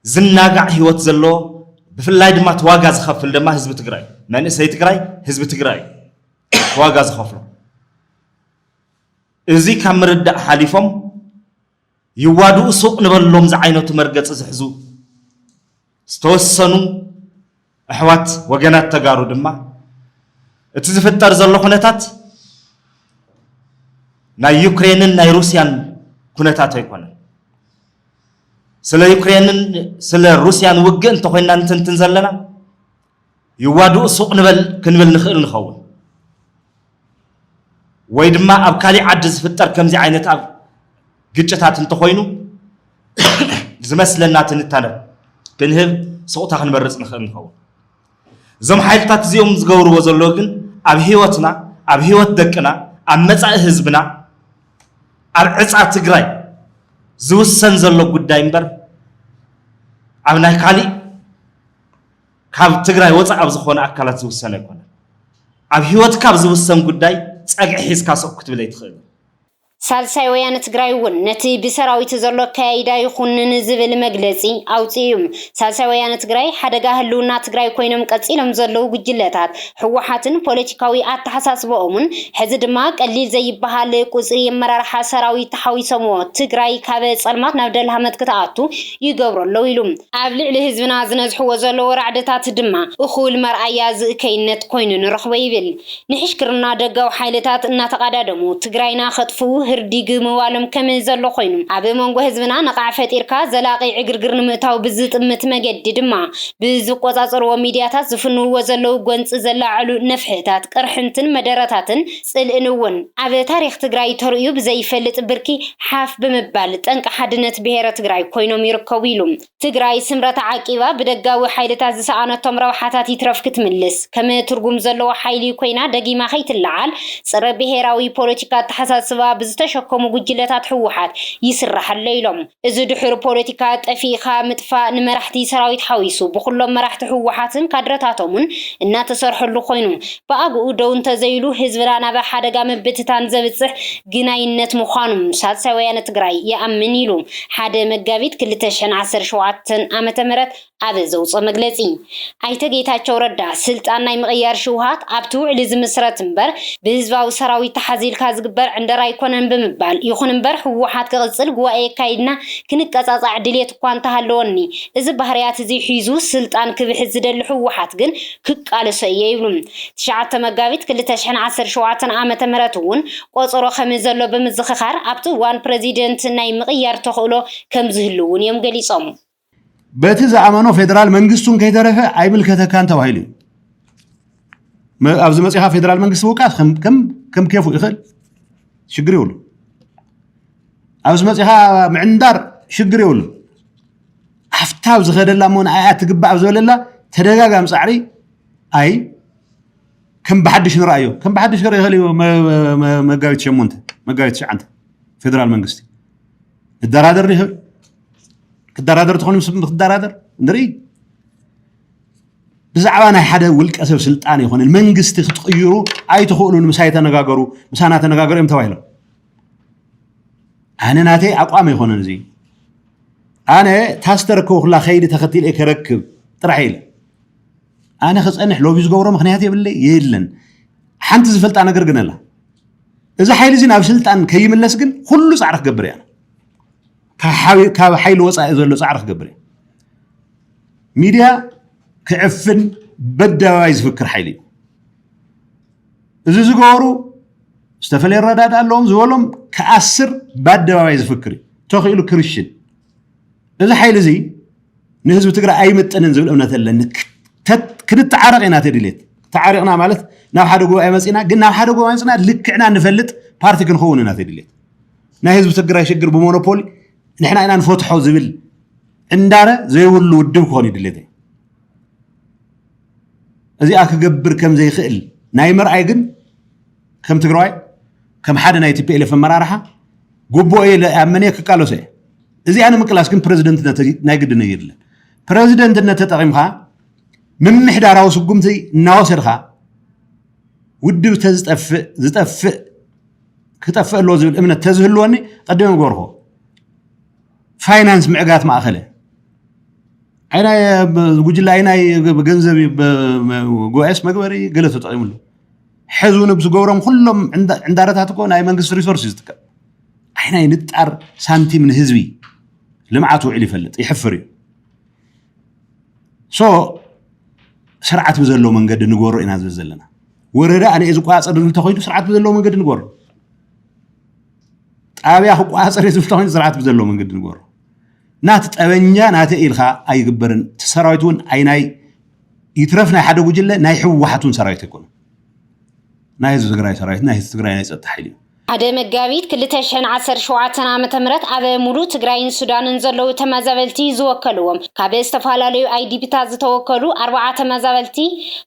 ዝናጋዕ ህይወት ዘለዎ ብፍላይ ድማ እቲ ዋጋ ዝኸፍል ድማ ህዝቢ ትግራይ መንእሰይ ትግራይ ህዝቢ ትግራይ ዋጋ ዝኸፍሎ እዚ ካብ ምርዳእ ሓሊፎም ይዋድኡ ሱቕ ንበሎም ዝዓይነቱ መርገፂ ዝሕዙ ዝተወሰኑ ኣሕዋት ወገናት ተጋሩ ድማ እቲ ዝፍጠር ዘሎ ኩነታት ናይ ዩክሬንን ናይ ሩስያን ኩነታት ኣይኮነን። ስለ ዩክሬንን ስለ ሩስያን ውግእ እንተኮይና እንትንትን ዘለና ይዋድኡ ሱቕ ንበል ክንብል ንኽእል ንኸውን ወይ ድማ ኣብ ካሊእ ዓዲ ዝፍጠር ከምዚ ዓይነት ኣብ ግጭታት እንተኾይኑ ዝመስለና ትንታነ ክንህብ ስቕታ ክንመርፅ ንኽእል ንኸውን። እዞም ሓይልታት እዚኦም ዝገብርዎ ዘለዉ ግን ኣብ ህይወትና ኣብ ህይወት ደቅና ኣብ መፃኢ ህዝብና ኣብ ዕፃ ትግራይ ዝውሰን ዘሎ ጉዳይ እምበር ኣብ ናይ ካሊእ ካብ ትግራይ ወፃእ ኣብ ዝኾነ ኣካላት ዝውሰን ኣይኮነን። ኣብ ህይወትካ ኣብ ዝውሰን ጉዳይ ፀግዒ ሒዝካ ስቕ ክትብል ኣይትኽእልን። ሳልሳይ ወያነ ትግራይ እውን ነቲ ብሰራዊት ዘሎ ኣካያይዳ ይኹንን ዝብል መግለፂ ኣውፅኡ እዩ። ሳልሳይ ወያነ ትግራይ ሓደጋ ህልውና ትግራይ ኮይኖም ቀፂሎም ዘለዉ ጉጅለታት ህወሓትን ፖለቲካዊ ኣተሓሳስበኦምን ሕዚ ድማ ቀሊል ዘይበሃል ቁፅሪ ኣመራርሓ ሰራዊት ተሓዊሶምዎ ትግራይ ካብ ፀልማት ናብ ደልሃመት ክትኣቱ ይገብሮ ኣለዉ ኢሉ። ኣብ ልዕሊ ህዝብና ዝነዝሕዎ ዘለዉ ራዕድታት ድማ እኹል መርኣያ ዝእከይነት ኮይኑ ንረኽቦ ይብል። ንሕሽክርና ደጋዊ ሓይልታት እናተቓዳደሙ ትግራይና ከጥፍኡ ህርዲግ ምባሎም ከም ዘሎ ኮይኑ ኣብ መንጎ ህዝብና ነቓዕ ፈጢርካ ዘላቒ ዕግርግር ንምእታው ብዝጥምት መገዲ ድማ ብዝቆፃፀርዎ ሚድያታት ዝፍንውዎ ዘለዉ ጎንፂ ዘላዓዕሉ ነፍሕታት ቅርሕንትን መደረታትን ፅልእን እውን ኣብ ታሪክ ትግራይ ተርእዩ ብዘይፈልጥ ብርኪ ሓፍ ብምባል ጠንቂ ሓድነት ብሄረ ትግራይ ኮይኖም ይርከቡ ኢሉ። ትግራይ ስምረታ ዓቂባ ብደጋዊ ሓይልታት ዝሰኣነቶም ረብሓታት ይትረፍ ክትምልስ ከም ትርጉም ዘለዎ ሓይሊ ኮይና ደጊማ ከይትለዓል ፀረ ብሄራዊ ፖለቲካ ኣተሓሳስባ ብዝተሸከሙ ጉጅለታት ህወሓት ይስራሕ ኣሎ ኢሎም። እዚ ድሑር ፖለቲካ ጠፊእኻ ምጥፋእ ንመራሕቲ ሰራዊት ሓዊሱ ብኩሎም መራሕቲ ህወሓትን ካድረታቶምን እናተሰርሐሉ ኮይኑ ብኣግኡ ደው እንተዘይሉ ህዝብና ናብ ሓደጋ ምብትታን ዘብፅሕ ግናይነት ምዃኑ ሳልሳይ ወያነ ትግራይ ይኣምን ኢሉ ሓደ መጋቢት ክልተ ሽሕን ዓሰርተ ሸውዓተን ዓመተ ምህረት ኣብ ዘውፅኦ መግለፂ። ኣይተ ጌታቸው ረዳ ስልጣን ናይ ምቕያር ሽውሃት ኣብቲ ውዕሊ ዝምስረት እምበር ብህዝባዊ ሰራዊት ተሓዚልካ ዝግበር ዕንደራ ኣይኮነን ብምባል ይኹን እምበር ህወሓት ክቕፅል ጉባኤ ኣካይድና ክንቀፃፃዕ ድልየት እኳ እንተሃለወኒ እዚ ባህርያት እዚ ሒዙ ስልጣን ክብሕት ዝደሊ ህወሓት ግን ክቃለሶ እየ ይብሉ። ትሽዓተ መጋቢት ክልተ ሽሕን ዓሰርተ ሸውዓተን ዓመተ ምህረት እውን ቆፀሮ ከም ዘሎ ብምዝኽኻር ኣብቲ እዋን ፕረዚደንት ናይ ምቕያር ተኽእሎ ከም ዝህሉ እውን እዮም ገሊፆም። በቲ ዝኣመኖ ፌደራል መንግስቱን ከይተረፈ ኣይምልከተካን ተባሂሉ እዩ። መ- ኣብዚ መፂኻ ፌደራል መንግስቲ ምውቃስ ከም ከም ከም ኬፉ ይኽእል ሽግር የብሉ። ኣብዚ መፂኻ ምዕንዳር ሽግር የብሉ። ኣፍታ ኣብ ዝኸደላ እሞ ንኣያ ትግባእ ኣብ ዝበለላ ተደጋጋሚ ፃዕሪ ኣይ ከም ብሓድሽ ንረኣዮ ከም ብሓድሽ ክርኢ ይኽእል እዩ። መ- መ- መጋቢት ሸሞንተ መጋቢት ትሽዓተ ፌደራል መንግስቲ እደራደር ይኽእል ክደራደር ትኾኑ ምስ ክትደራደር ንርኢ። ብዛዕባ ናይ ሓደ ውልቀ ሰብ ስልጣን ይኾነ መንግስቲ ክትቕይሩ ኣይትኽእሉን ምሳይ ተነጋገሩ ምሳና ተነጋገሩ እዮም ተባሂሎም። ኣነ ናተይ ኣቋም ኣይኮነን እዚ ኣነ ታስተረከቡ ኩላ ከይዲ ተኸቲለ ከረክብ ጥራሕ ኢለ ኣነ ክፀንሕ ሎቢ ዝገብሮ ምክንያት የብለይ የለን። ሓንቲ ዝፈልጣ ነገር ግን ኣላ እዚ ሓይሊ እዚ ናብ ስልጣን ከይምለስ ግን ኩሉ ፃዕሪ ክገብር እያ። ካብ ሓይሊ ወፃኢ ዘሎ ፃዕሪ ክገብር እያ። ሚድያ ክዕፍን በደባባይ ዝፍክር ሓይሊ እዩ። እዚ ዝገበሩ ዝተፈለየ ኣረዳድኣ ኣለዎም ዝበሎም ክኣስር በደባባይ ዝፍክር እዩ። ተኽኢሉ ክርሽን እዚ ሓይሊ እዚ ንህዝቢ ትግራይ ኣይምጥንን ዝብል እምነት ኣለኒ። ክንተዓረቕ ኢና ተድልየት። ተዓሪቕና ማለት ናብ ሓደ ጉባኤ መፂና፣ ግን ናብ ሓደ ጉባኤ መፂና ልክዕና እንፈልጥ ፓርቲ ክንኸውን ኢና ተድልየት። ናይ ህዝቢ ትግራይ ሽግር ብሞኖፖሊ ንሕና ኢና ንፈትሖ ዝብል ዕንዳረ ዘይብሉ ውድብ ክኾን ይድልየት። እዚኣ ክገብር ከም ዘይኽእል ናይ ምርኣይ ግን ከም ትግራዋይ፣ ከም ሓደ ናይ ቲ ፒ ኤል ኤፍ ኣመራርሓ፣ ጉቡእ እየ ኢለ ኣመነ ክቃለሶ እየ። እዚኣ ንምቅላስ ግን ፕረዚደንትነት ናይ ግድን የድልን። ፕረዚደንትነት ተጠቒምካ ምምሕዳራዊ ስጉምቲ እናወሰድካ ውድብ ተዝጠፍእ ዝጠፍእ ክጠፍእ ኣለዎ ዝብል እምነት ተዝህልወኒ ቀደም ገርኹ። ፋይናንስ ምዕጋት ማእኸለ ኣይናይ ጉጅለ ኣይናይ ገንዘብ ጉባኤስ መግበሪ ገለ ተጠቂምሉ። ሕዚ እውን ብዝገብሮም ኩሎም ዕንዳረታት እኮ ናይ መንግስቲ ሪሶርስ ዝጥቀም። ኣይናይ ንጣር ሳንቲም ንህዝቢ ልምዓት ውዕል ይፈልጥ ይሕፍር እዩ። ሶ ስርዓት ብዘለዎ መንገዲ ንገሮ ኢና ዝብል ዘለና። ወረዳ ኣነ ዝቋፀር ዝብል ተኮይኑ ስርዓት ብዘለዎ መንገዲ ንገሮ። ጣብያ ክቋፀር ዝብል ተኮይኑ ስርዓት ብዘለዎ መንገዲ ንገሮ። ናት ጠበኛ ናተ ኢልካ ኣይግበርን። እቲ ሰራዊት እውን ኣይናይ ይትረፍ ናይ ሓደ ጉጅለ ናይ ህወሓት እውን ሰራዊት ኣይኮነ። ናይ ህዝቢ ትግራይ ሰራዊት ናይ ህዝቢ ትግራይ ናይ ፀጥታ ሓይሊ እዩ። ሓደ መጋቢት ክልተ ሽሕን ዓሰርተ ሸውዓተን ዓመተ ምህረት ኣብ ሙሉእ ትግራይን ሱዳንን ዘለዉ ተመዛበልቲ ዝወከልዎም ካብ ዝተፈላለዩ ኣይ ዲ ፒታት ዝተወከሉ ኣርባዓ ተመዛበልቲ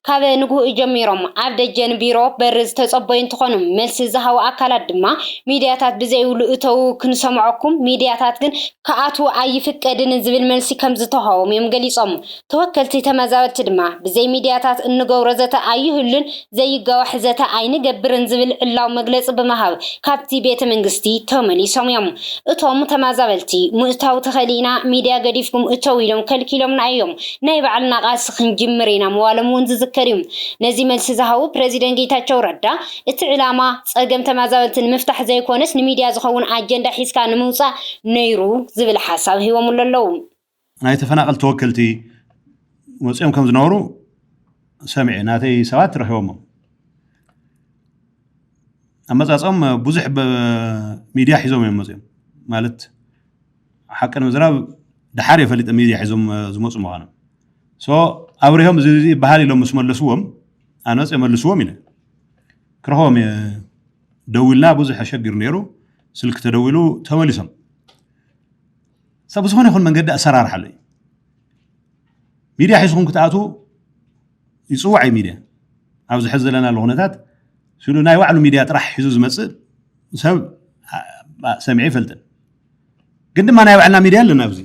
ካብ ንግሆ ጀሚሮም ኣብ ደጀን ቢሮ በሪ ዝተጸበዩ እንትኾኑ፣ መልሲ ዝሃቡ ኣካላት ድማ ሚድያታት ብዘይብሉ እተዉ ክንሰምዐኩም፣ ሚድያታት ግን ክኣትዉ ኣይፍቀድን ዝብል መልሲ ከም ዝተሃቦም እዮም ገሊጾም። ተወከልቲ ተመዛበልቲ ድማ ብዘይ ሚድያታት እንገብሮ ዘተ ኣይህሉን፣ ዘይጋዋሕ ዘተ ኣይንገብርን ዝብል ዕላዊ መግለፂ ብምሃብ ካብቲ ቤተ መንግስቲ ተመሊሶም እዮም። እቶም ተመዛበልቲ ምእታው ተኸሊእና ሚድያ ገዲፍኩም እተው ኢሎም ከልኪሎምና እዮም። ናይ ባዕልና ቃልሲ ክንጅምር ኢና ምባሎም እውን ዝዝከር እዩ። ነዚ መልሲ ዝሃቡ ፕረዚደንት ጌታቸው ረዳ እቲ ዕላማ ፀገም ተመዛበልቲ ንምፍታሕ ዘይኮነስ ንሚድያ ዝኸውን ኣጀንዳ ሒዝካ ንምውፃእ ነይሩ ዝብል ሓሳብ ሂቦምሉ ኣለዉ። ናይ ተፈናቐልቲ ተወከልቲ መፂኦም ከም ዝነበሩ ሰሚዐ። ናተይ ሰባት ረኺቦሞም። ኣመፃፅኦም ብዙሕ ሚድያ ሒዞም እዮም መፂኦም። ማለት ሓቂ ንምዝራብ ደሓር እየ ፈሊጠ ሚድያ ሒዞም ዝመፁ ምዃኖም። ሶ ኣብሪሆም እዚ በሃል ኢሎም ምስ መለስዎም ኣነ መፅእ መልስዎም ኢለ ክረኽቦም እየ። ደዊልና ብዙሕ ኣሸጊሩ ነይሩ። ስልኪ ተደዊሉ ተመሊሶም። ሰብ ብዝኾነ ይኹን መንገዲ ኣሰራርሓ ኣሎ እዩ። ሚድያ ሒዝኹም ክትኣትዉ ይፅዋዕ እዩ። ሚድያ ኣብዚ ሕዚ ዘለናሉ ኩነታት ስሉ ናይ ባዕሉ ሚድያ ጥራሕ ሒዙ ዝመፅእ ሰብ ሰሚዐ ይፈልጥን። ግን ድማ ናይ ባዕልና ሚድያ ኣለና። ኣብዚ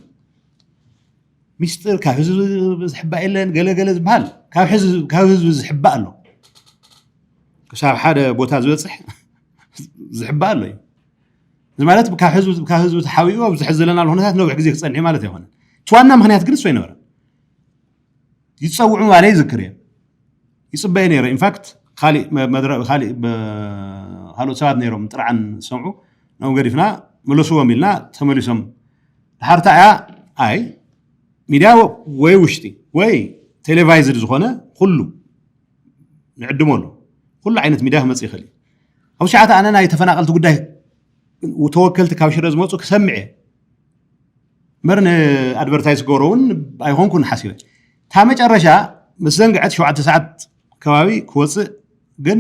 ሚስጥር ካብ ህዝቢ ዝሕባእ የለን ገለገለ ዝበሃል ካብ ህዝቢ ዝሕባእ ኣሎ። ክሳብ ሓደ ቦታ ዝበፅሕ ዝሕባእ ኣሎ እዩ። እዚ ማለት ካብ ህዝቢ ተሓቢኡ ኣብዚ ሕዚ ዘለናሉ ኩነታት ነዊሕ ግዜ ክፀንሕ ማለት ኣይኮነን። እቲ ዋና ምክንያት ግን እሱ ኣይነበረን። ይፀውዑ ምባለይ ይዝክር እየ። ይፅበየ ነይረ። ኢንፋክት ካልእ ካልኦት ሰባት ነይሮም ጥርዓን ዝሰምዑ፣ ንኦም ገዲፍና መለስዎም ኢልና ተመሊሶም። ድሓርታ እያ ኣይ ሚድያ ወይ ውሽጢ ወይ ቴሌቫይዝድ ዝኾነ ኩሉ ንዕድሞ ኣሎ። ኩሉ ዓይነት ሚድያ ክመፅእ ይኽእል እዩ። ኣብ ሸዓተ ኣነ ናይ ተፈናቐልቲ ጉዳይ ተወከልቲ ካብ ሽረ ዝመፁ ክሰምዕ እየ። እምበር ንኣድቨርታይዝ ክገብሮ እውን ኣይኮንኩን ሓሲበ። እታ መጨረሻ ምስ ዘንግዐት ሸውዓተ ሰዓት ከባቢ ክወፅእ ግን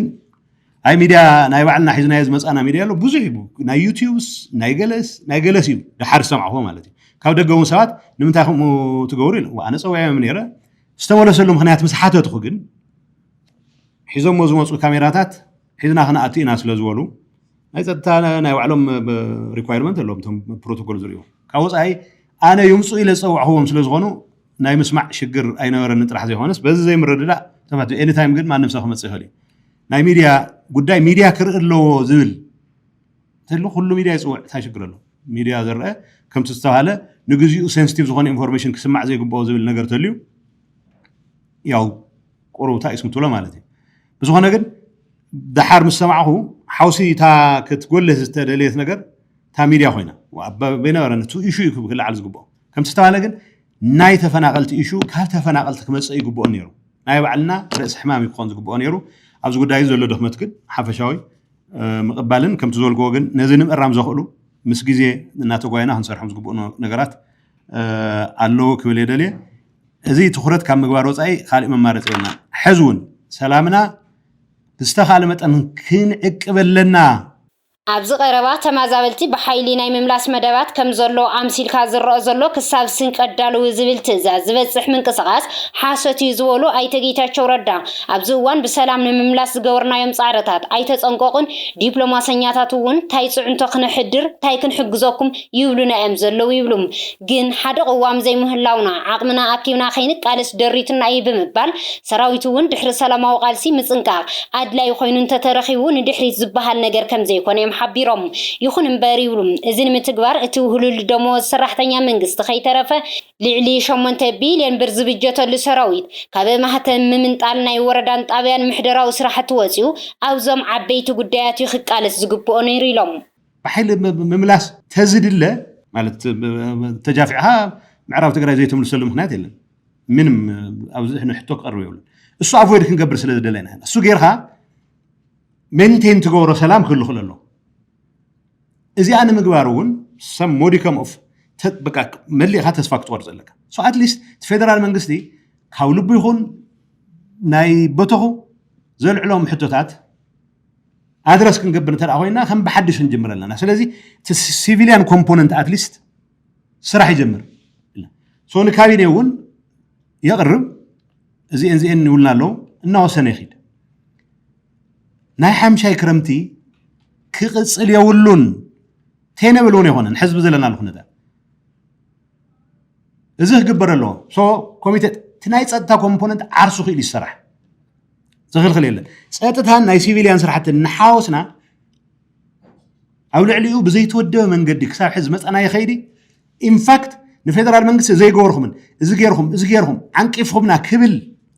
ኣይ ሚድያ ናይ ባዕልና ሒዝናዮ ዝመፃና ሚድያ ኣሎ ብዙሕ እዩ። ናይ ዩቲዩብስ ናይ ገለስ ናይ ገለስ እዩ ድሓር ዝሰማዕኹዎ ማለት እዩ። ካብ ደገ እውን ሰባት ንምንታይ ከምኡ ትገብሩ ኢለ ኣነ ፀዊዐዮም ነይረ። ዝተመለሰሉ ምክንያት ምስ ሓተትኹ ግን ሒዞሞ ዝመፁ ካሜራታት ሒዝና ክንኣቱ ኢና ስለ ዝበሉ ናይ ፀጥታ ናይ ባዕሎም ሪኳርመንት ኣለዎም እቶም ፕሮቶኮል ዝርእዩ ካብ ወፃኢ ኣነ ይምፁ ኢለ ዝፀዋዕኽዎም ስለ ዝኾኑ ናይ ምስማዕ ሽግር ኣይነበረኒ ጥራሕ ዘይኮነስ በዚ ዘይምርድዳእ ተፈቱ ኤኒታይም ግን ማንም ሰብ ክመፅእ ይኽእል እዩ። ናይ ሚድያ ጉዳይ ሚድያ ክርኢ ኣለዎ ዝብል እንተሉ ኩሉ ሚድያ ይፅውዕ እንታይ ሽግር ኣሎ? ሚድያ ዝረአ ከምቲ ዝተባሃለ ንግዚኡ ሴንስቲቭ ዝኾነ ኢንፎርሜሽን ክስማዕ ዘይግብኦ ዝብል ነገር ተልዩ ያው ቁሩብ እንታይ እዩ ትብሎ ማለት እዩ። ብዝኾነ ግን ደሓር ምስ ሰማዕኹ ሓውሲ እታ ክትጎልህ ዝተደለየት ነገር እታ ሚድያ ኮይና በይነበረ እቲ ኢሹ እዩ ክልዓል ዝግብኦ። ከምቲ ዝተባሃለ ግን ናይ ተፈናቐልቲ ኢሹ ካብ ተፈናቐልቲ ክመፅእ ይግብኦ ነይሩ። ናይ ባዕልና ርእሲ ሕማም እዩ ክኾን ዝግብኦ ነይሩ። ኣብዚ ጉዳይ ዘሎ ድኽመት ግን ሓፈሻዊ ምቕባልን ከምቲ ዝበልክዎ ግን ነዚ ንምእራም ዘኽእሉ ምስ ግዜ እናተጓየና ክንሰርሖም ዝግብኡ ነገራት ኣለዉ ክብል የደልየ። እዚ ትኩረት ካብ ምግባር ወፃኢ ካሊእ መማረፂ የብልና። ሕዚ እውን ሰላምና ብዝተኻለ መጠን ክንዕቅብ ኣለና። ኣብዚ ቀረባ ተመዛበልቲ ብሓይሊ ናይ ምምላስ መደባት ከም ዘሎ ኣምሲልካ ዝረኣ ዘሎ ክሳብ ስንቂ ኣዳልዉ ዝብል ትእዛዝ ዝበፅሕ ምንቅስቃስ ሓሶት እዩ ዝበሉ ኣይተ ጌታቸው ረዳ፣ ኣብዚ እዋን ብሰላም ንምምላስ ዝገበርናዮም ፃዕርታት ኣይተፀንቀቁን፣ ዲፕሎማሰኛታት እውን ታይ ፅዕንቶ ክነሕድር ታይ ክንሕግዘኩም ይብሉና እዮም ዘለዉ ይብሉ። ግን ሓደ ቅዋም ዘይምህላውና ዓቕምና ኣኪብና ከይንቃለስ ደሪቱና እዩ ብምባል ሰራዊት እውን ድሕሪ ሰላማዊ ቃልሲ ምፅንቃቕ ኣድላይ ኮይኑ እንተተረኺቡ ንድሕሪት ዝበሃል ነገር ከም ዘይኮነ እዮም ሓቢሮም። ይኹን እምበር ይብሉ፣ እዚ ንምትግባር እቲ ውህሉል ደመወዝ ሰራሕተኛ መንግስቲ ከይተረፈ ልዕሊ ሸሞንተ ቢልዮን ብር ዝብጀተሉ ሰራዊት ካብ ማህተም ምምንጣል ናይ ወረዳን ጣብያን ምሕደራዊ ስራሕቲ ወፂኡ ኣብዞም ዓበይቲ ጉዳያት እዩ ክቃለስ ዝግብኦ ነይሩ ኢሎም። ብሓይሊ ምምላስ ተዝድለ ማለት ተጃፊዕካ ምዕራብ ትግራይ ዘይተምልሰሉ ምክንያት የለን። ምንም ኣብዚ ሕቶ ክቀርብ የብሉን። እሱ ኣቮይድ ክንገብር ስለ ዝደለና እሱ ጌርካ ሜንቴን ትገብሮ ሰላም ክህሉ ክለሎ እዚኣ ንምግባር እውን some modicum of መሊእካ ተስፋ ክትቆርፅ ኣለካ። So at least እቲ ፌደራል መንግስቲ ካብ ልቡ ይኹን ናይ በተኹ ዘልዕሎም ሕቶታት ኣድረስ ክንገብር እንተ ኮይና ከም ብሓድሽ ክንጅምር ኣለና። ስለዚ እቲ civilian component at least ስራሕ ይጀምር። So ንካቢኔ እውን የቕርብ። እዚኤን እዚኤን ይብሉና ኣለዉ፣ እናወሰነ ይኺድ። ናይ ሓምሻይ ክረምቲ ክቕፅል የብሉን። ቴነብል እውን ኣይኮነን ሕዝቢ ዘለናሉ ኩነታት እዚ ክግበር ኣለዎ። ኮሚቴ እቲ ናይ ፀጥታ ኮምፖነንት ዓርሱ ክኢሉ ይሰራሕ ዝኽልክል የለን። ፀጥታን ናይ ሲቪልያን ስራሕቲ እናሓወስና ኣብ ልዕሊኡ ብዘይተወደበ መንገዲ ክሳብ ሕዚ መፀና ይኸይዲ። ኢንፋክት ንፌደራል መንግስቲ ዘይገበርኩምን እዚ ገይርኩም እዚ ገይርኩም ዓንቂፍኩምና ክብል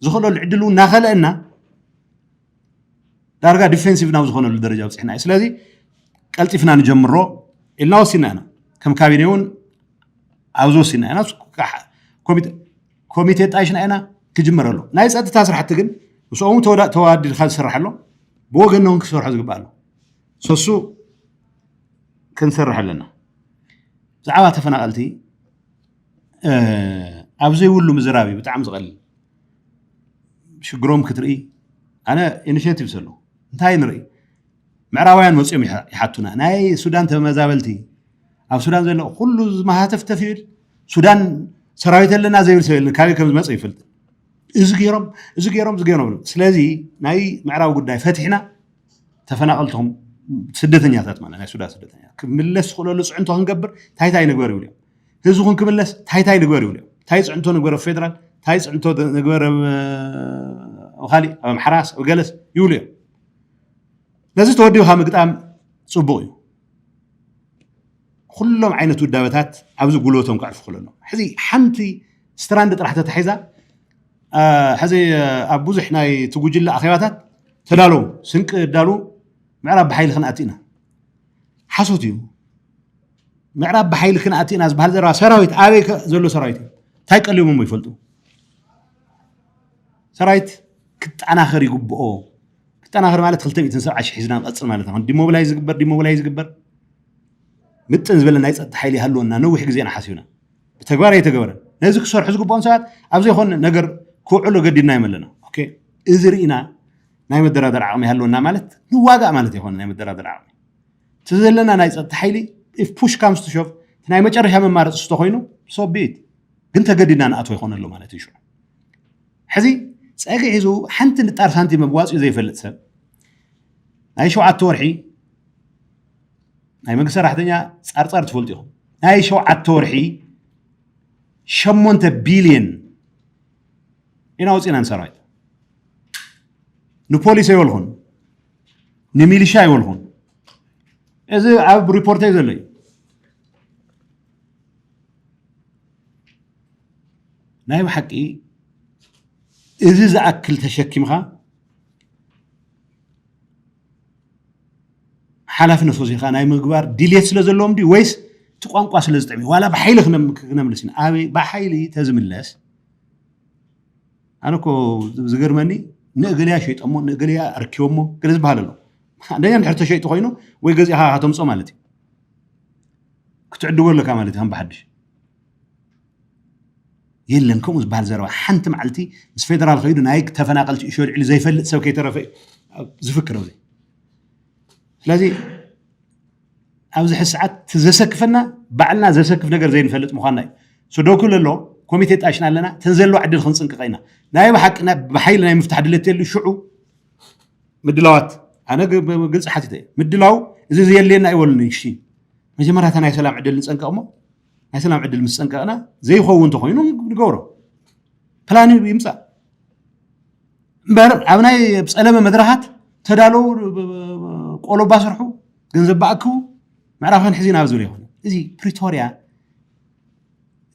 ዝኽእለሉ ዕድል እውን እናኸለአና ዳርጋ ዲፌንሲቭ ናብ ዝኾነሉ ደረጃ በፂሕና እዩ። ስለዚ ቀልጢፍና ንጀምሮ ኢልና ወሲና ኢና። ከም ካቢኔ እውን ኣብዚ ወሲና ኢና። ኮሚቴ ጣይሽና ኢና ክጅመር ኣሎ። ናይ ፀጥታ ስራሕቲ ግን ምስኦም ተዋዲድካ ዝስራሕ ኣሎ፣ ብወገኖም ክሰርሖ ዝግባእ ኣሎ። ሰሱ ክንሰርሕ ኣለና። ብዛዕባ ተፈናቐልቲ ኣብ ዘይብሉ ምዝራብ እዩ ብጣዕሚ ዝቐልል። ሽግሮም ክትርኢ ኣነ ኢኒሽቲቭ ዘሎ እንታይ ንርኢ ምዕራባውያን መፅኦም ይሓቱና ናይ ሱዳን ተመዛበልቲ ኣብ ሱዳን ዘሎ ኩሉ ዝመሃተፍተፍ ይብል ሱዳን ሰራዊት ኣለና ዘይብል ሰብ የለን ካበይ ከም ዝመፀ ይፈልጥ እዚ ገይሮም እዚ ገይሮም እዚ ገይሮም ስለዚ ናይ ምዕራብ ጉዳይ ፈቲሕና ተፈናቀልትኹም ስደተኛታት ማለት ናይ ሱዳን ስደተኛ ክምለስ ዝኽእለሉ ፅዕንቶ ክንገብር ታይታይ ንግበር ይብሉ እዮም ህዝብኹም ክምለስ ታይታይ ንግበር ይብሉ እዮም ታይ ፅዕንቶ ንግበር ኣብ ፌደራል ታይ ፅዕንቶ ንግበር ኣብ ካሊእ ኣብ ኣምሓራስ ኣብ ገለስ ይብሉ እዮም ነዚ ተወዲብካ ምግጣም ፅቡቅ እዩ ኩሎም ዓይነት ውዳበታት ኣብዚ ጉልበቶም ከዕርፉ ክለሎም ሕዚ ሓንቲ ስትራንድ ጥራሕ ተታሒዛ ሕዚ ኣብ ብዙሕ ናይ ትጉጅለ ኣኼባታት ተዳለዉ ስንቂ ዳሉ ምዕራብ ብሓይሊ ክንኣቲ ኢና ሓሶት እዩ ምዕራብ ብሓይሊ ክንኣቲ ኢና ዝበሃል ዘረባ ሰራዊት ኣበይ ዘሎ ሰራዊት እዩ እንታይ ቀሊቦም ይፈልጡ ሰራዊት ክጠናኸር ይግብኦ ክጠናኸር ማለት ክልተ ሚእትን ሰብዓ ሺሕ ሒዝና ንቐፅል ማለት ነው ዲሞቢላይዝ ዝግበር ዲሞቢላይዝ ዝግበር ምጥን ዝበለ ናይ ፀጥታ ሓይሊ ይሃልወና ነዊሕ ግዜና ሓሲብና ብተግባር ኣይተገበረን ነዚ ክሰርሑ ዝግብኦም ሰባት ኣብ ዘይኮን ነገር ክውዕሉ ገዲድና ይመለና እዚ ርኢና ናይ መደራደር ዓቕሚ ይሃልወና ማለት ንዋጋእ ማለት ይኮነ ናይ መደራደር ዓቕሚ እቲ ዘለና ናይ ፀጥታ ሓይሊ ፑሽ ካምስ ትሾፍ ናይ መጨረሻ መማረፂ ዝተኮይኑ ሶቢት ግን ተገዲድና ንኣትዎ ይኮነ ኣሎ ማለት እዩ ሽዑ ሕዚ ፀግዒ ሒዙ ሓንቲ ንጣር ሳንቲም መዋፅኡ ዘይፈልጥ ሰብ ናይ ሸውዓተ ወርሒ ናይ መንግስቲ ሰራሕተኛ ፃርፃር ትፈልጡ ኢኹም ናይ ሸውዓተ ወርሒ ሸሞንተ ቢልየን ኢና ወፂና ንሰራዊት ንፖሊስ ኣይበልኹን ንሚሊሻ ኣይበልኹን እዚ ኣብ ሪፖርተይ ዘሎ እዩ ናይ ብሓቂ እዚ ዝኣክል ተሸኪምካ ሓላፍነት ወሲድካ ናይ ምግባር ድልየት ስለ ዘለዎም ድዩ ወይስ እቲ ቋንቋ ስለ ዝጥዕም ዋላ ብሓይሊ ክነምልስ ኢና ኣበይ ብሓይሊ ተዝምለስ ኣነ እኮ ዝገርመኒ ንእገሊያ ሸይጦሞ ንእገሊያ ኣርኪቦሞ ገለ ዝበሃል ኣሎ ደኛ ድሕር ተሸይጡ ኮይኑ ወይ ገዚእካ ከተምፅኦ ማለት እዩ ክትዕድጎ ኣለካ ማለት እዩ ከም ብሓድሽ የለን ከምኡ ዝበሃል ዘረባ። ሓንቲ መዓልቲ ምስ ፌደራል ከይዱ ናይ ተፈናቐልቲ እሾ ልዕሊ ዘይፈልጥ ሰብ ከይተረፈ እዩ ዝፍክር። ኣብዚ ስለዚ ኣብዚ ሕዚ ሰዓት እቲ ዘሰክፈና ባዕልና ዘሰክፍ ነገር ዘይንፈልጥ ምዃንና እዩ። ሶዶኩ ለሎ ኮሚቴ ጣሽና ኣለና። ተን ዘለዋ ዕድል ክንፅንቅቐ ኢና። ናይ ብሓቂ ናይ ብሓይሊ ናይ ምፍታሕ ድሌት የሉ። ሽዑ ምድላዋት ኣነ ግ- ብ- ግልፂ ሓቲተ እየ። ምድላው እዚ ዘየድልየና ኣይበሉኒ። እሺ መጀመርያ እታ ናይ ሰላም ዕድል ንፀንቀቕ እሞ ናይ ሰላም ዕድል ምስ ፀንቀቕና ዘይኸውን እንተኮይኑ ንገብሮ። ፕላን ይምፃእ እምበር ኣብ ናይ ፀለመ መድረኻት ተዳለዉ፣ ቆሎ ባስርሑ፣ ገንዘብ ባእክቡ፣ ምዕራፍን ሕዚ ናብ ዝብል ይኮነ። እዚ ፕሪቶርያ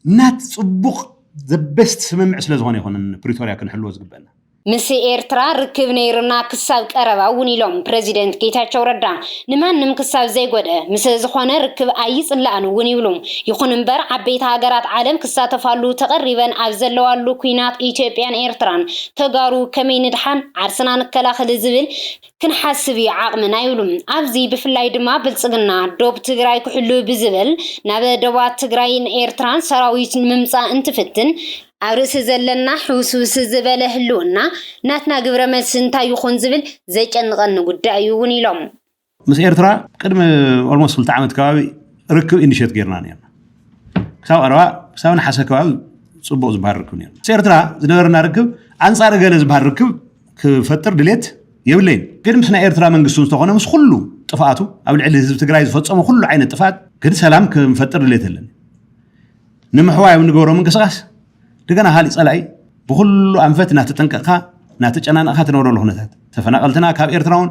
ናት ፅቡቕ ዘበስት ስምምዕ ስለ ዝኾነ ይኮነ ፕሪቶርያ ክንሕልዎ ዝግበና። ምስ ኤርትራ ርክብ ነይሩና ክሳብ ቀረባ እውን ኢሎም ፕረዚደንት ጌታቸው ረዳ። ንማንም ክሳብ ዘይጎደ ምስ ዝኾነ ርክብ ኣይጽላእን እውን ይብሉ። ይኹን እምበር ዓበይቲ ሃገራት ዓለም ክሳተፋሉ ተቐሪበን ኣብ ዘለዋሉ ኲናት ኢትዮጵያን ኤርትራን ተጋሩ ከመይ ንድሓን ዓርስና ንከላኸል ዝብል ክንሓስብ እዩ ዓቕምና ይብሉ። ኣብዚ ብፍላይ ድማ ብልጽግና ዶብ ትግራይ ክሕሉ ብዝብል ናብ ደባት ትግራይን ኤርትራን ሰራዊት ንምምጻእ እንትፍትን ኣብ ርእሲ ዘለና ሕውስውስ ዝበለ ህልውና ናትና ግብረ መልሲ እንታይ ይኾን ዝብል ዘጨንቐኒ ጉዳይ እዩ እውን ኢሎም። ምስ ኤርትራ ቅድሚ ኦልሞስት ክልተ ዓመት ከባቢ ርክብ ኢኒሼት ጌርና ነርና። ክሳብ ቀረባ ክሳብ ነሓሰ ከባቢ ፅቡቕ ዝበሃል ርክብ ነርና። ምስ ኤርትራ ዝነበረና ርክብ ኣንፃር ገለ ዝበሃል ርክብ ክፈጥር ድሌት የብለይን። ግን ምስ ናይ ኤርትራ መንግስቲ እውን ዝተኾነ ምስ ኩሉ ጥፍኣቱ ኣብ ልዕሊ ህዝቢ ትግራይ ዝፈፀሞ ኩሉ ዓይነት ጥፍኣት ግን ሰላም ክንፈጥር ድሌት የለን። ንምሕዋይ ኣብ እንገብሮ ምንቅስቃስ ደገና ካሊእ ፀላኢ ብኩሉ ኣንፈት እናተጠንቀቕካ እናተጨናነቕካ ትነብረሉ ኩነታት ተፈናቐልትና ካብ ኤርትራ እውን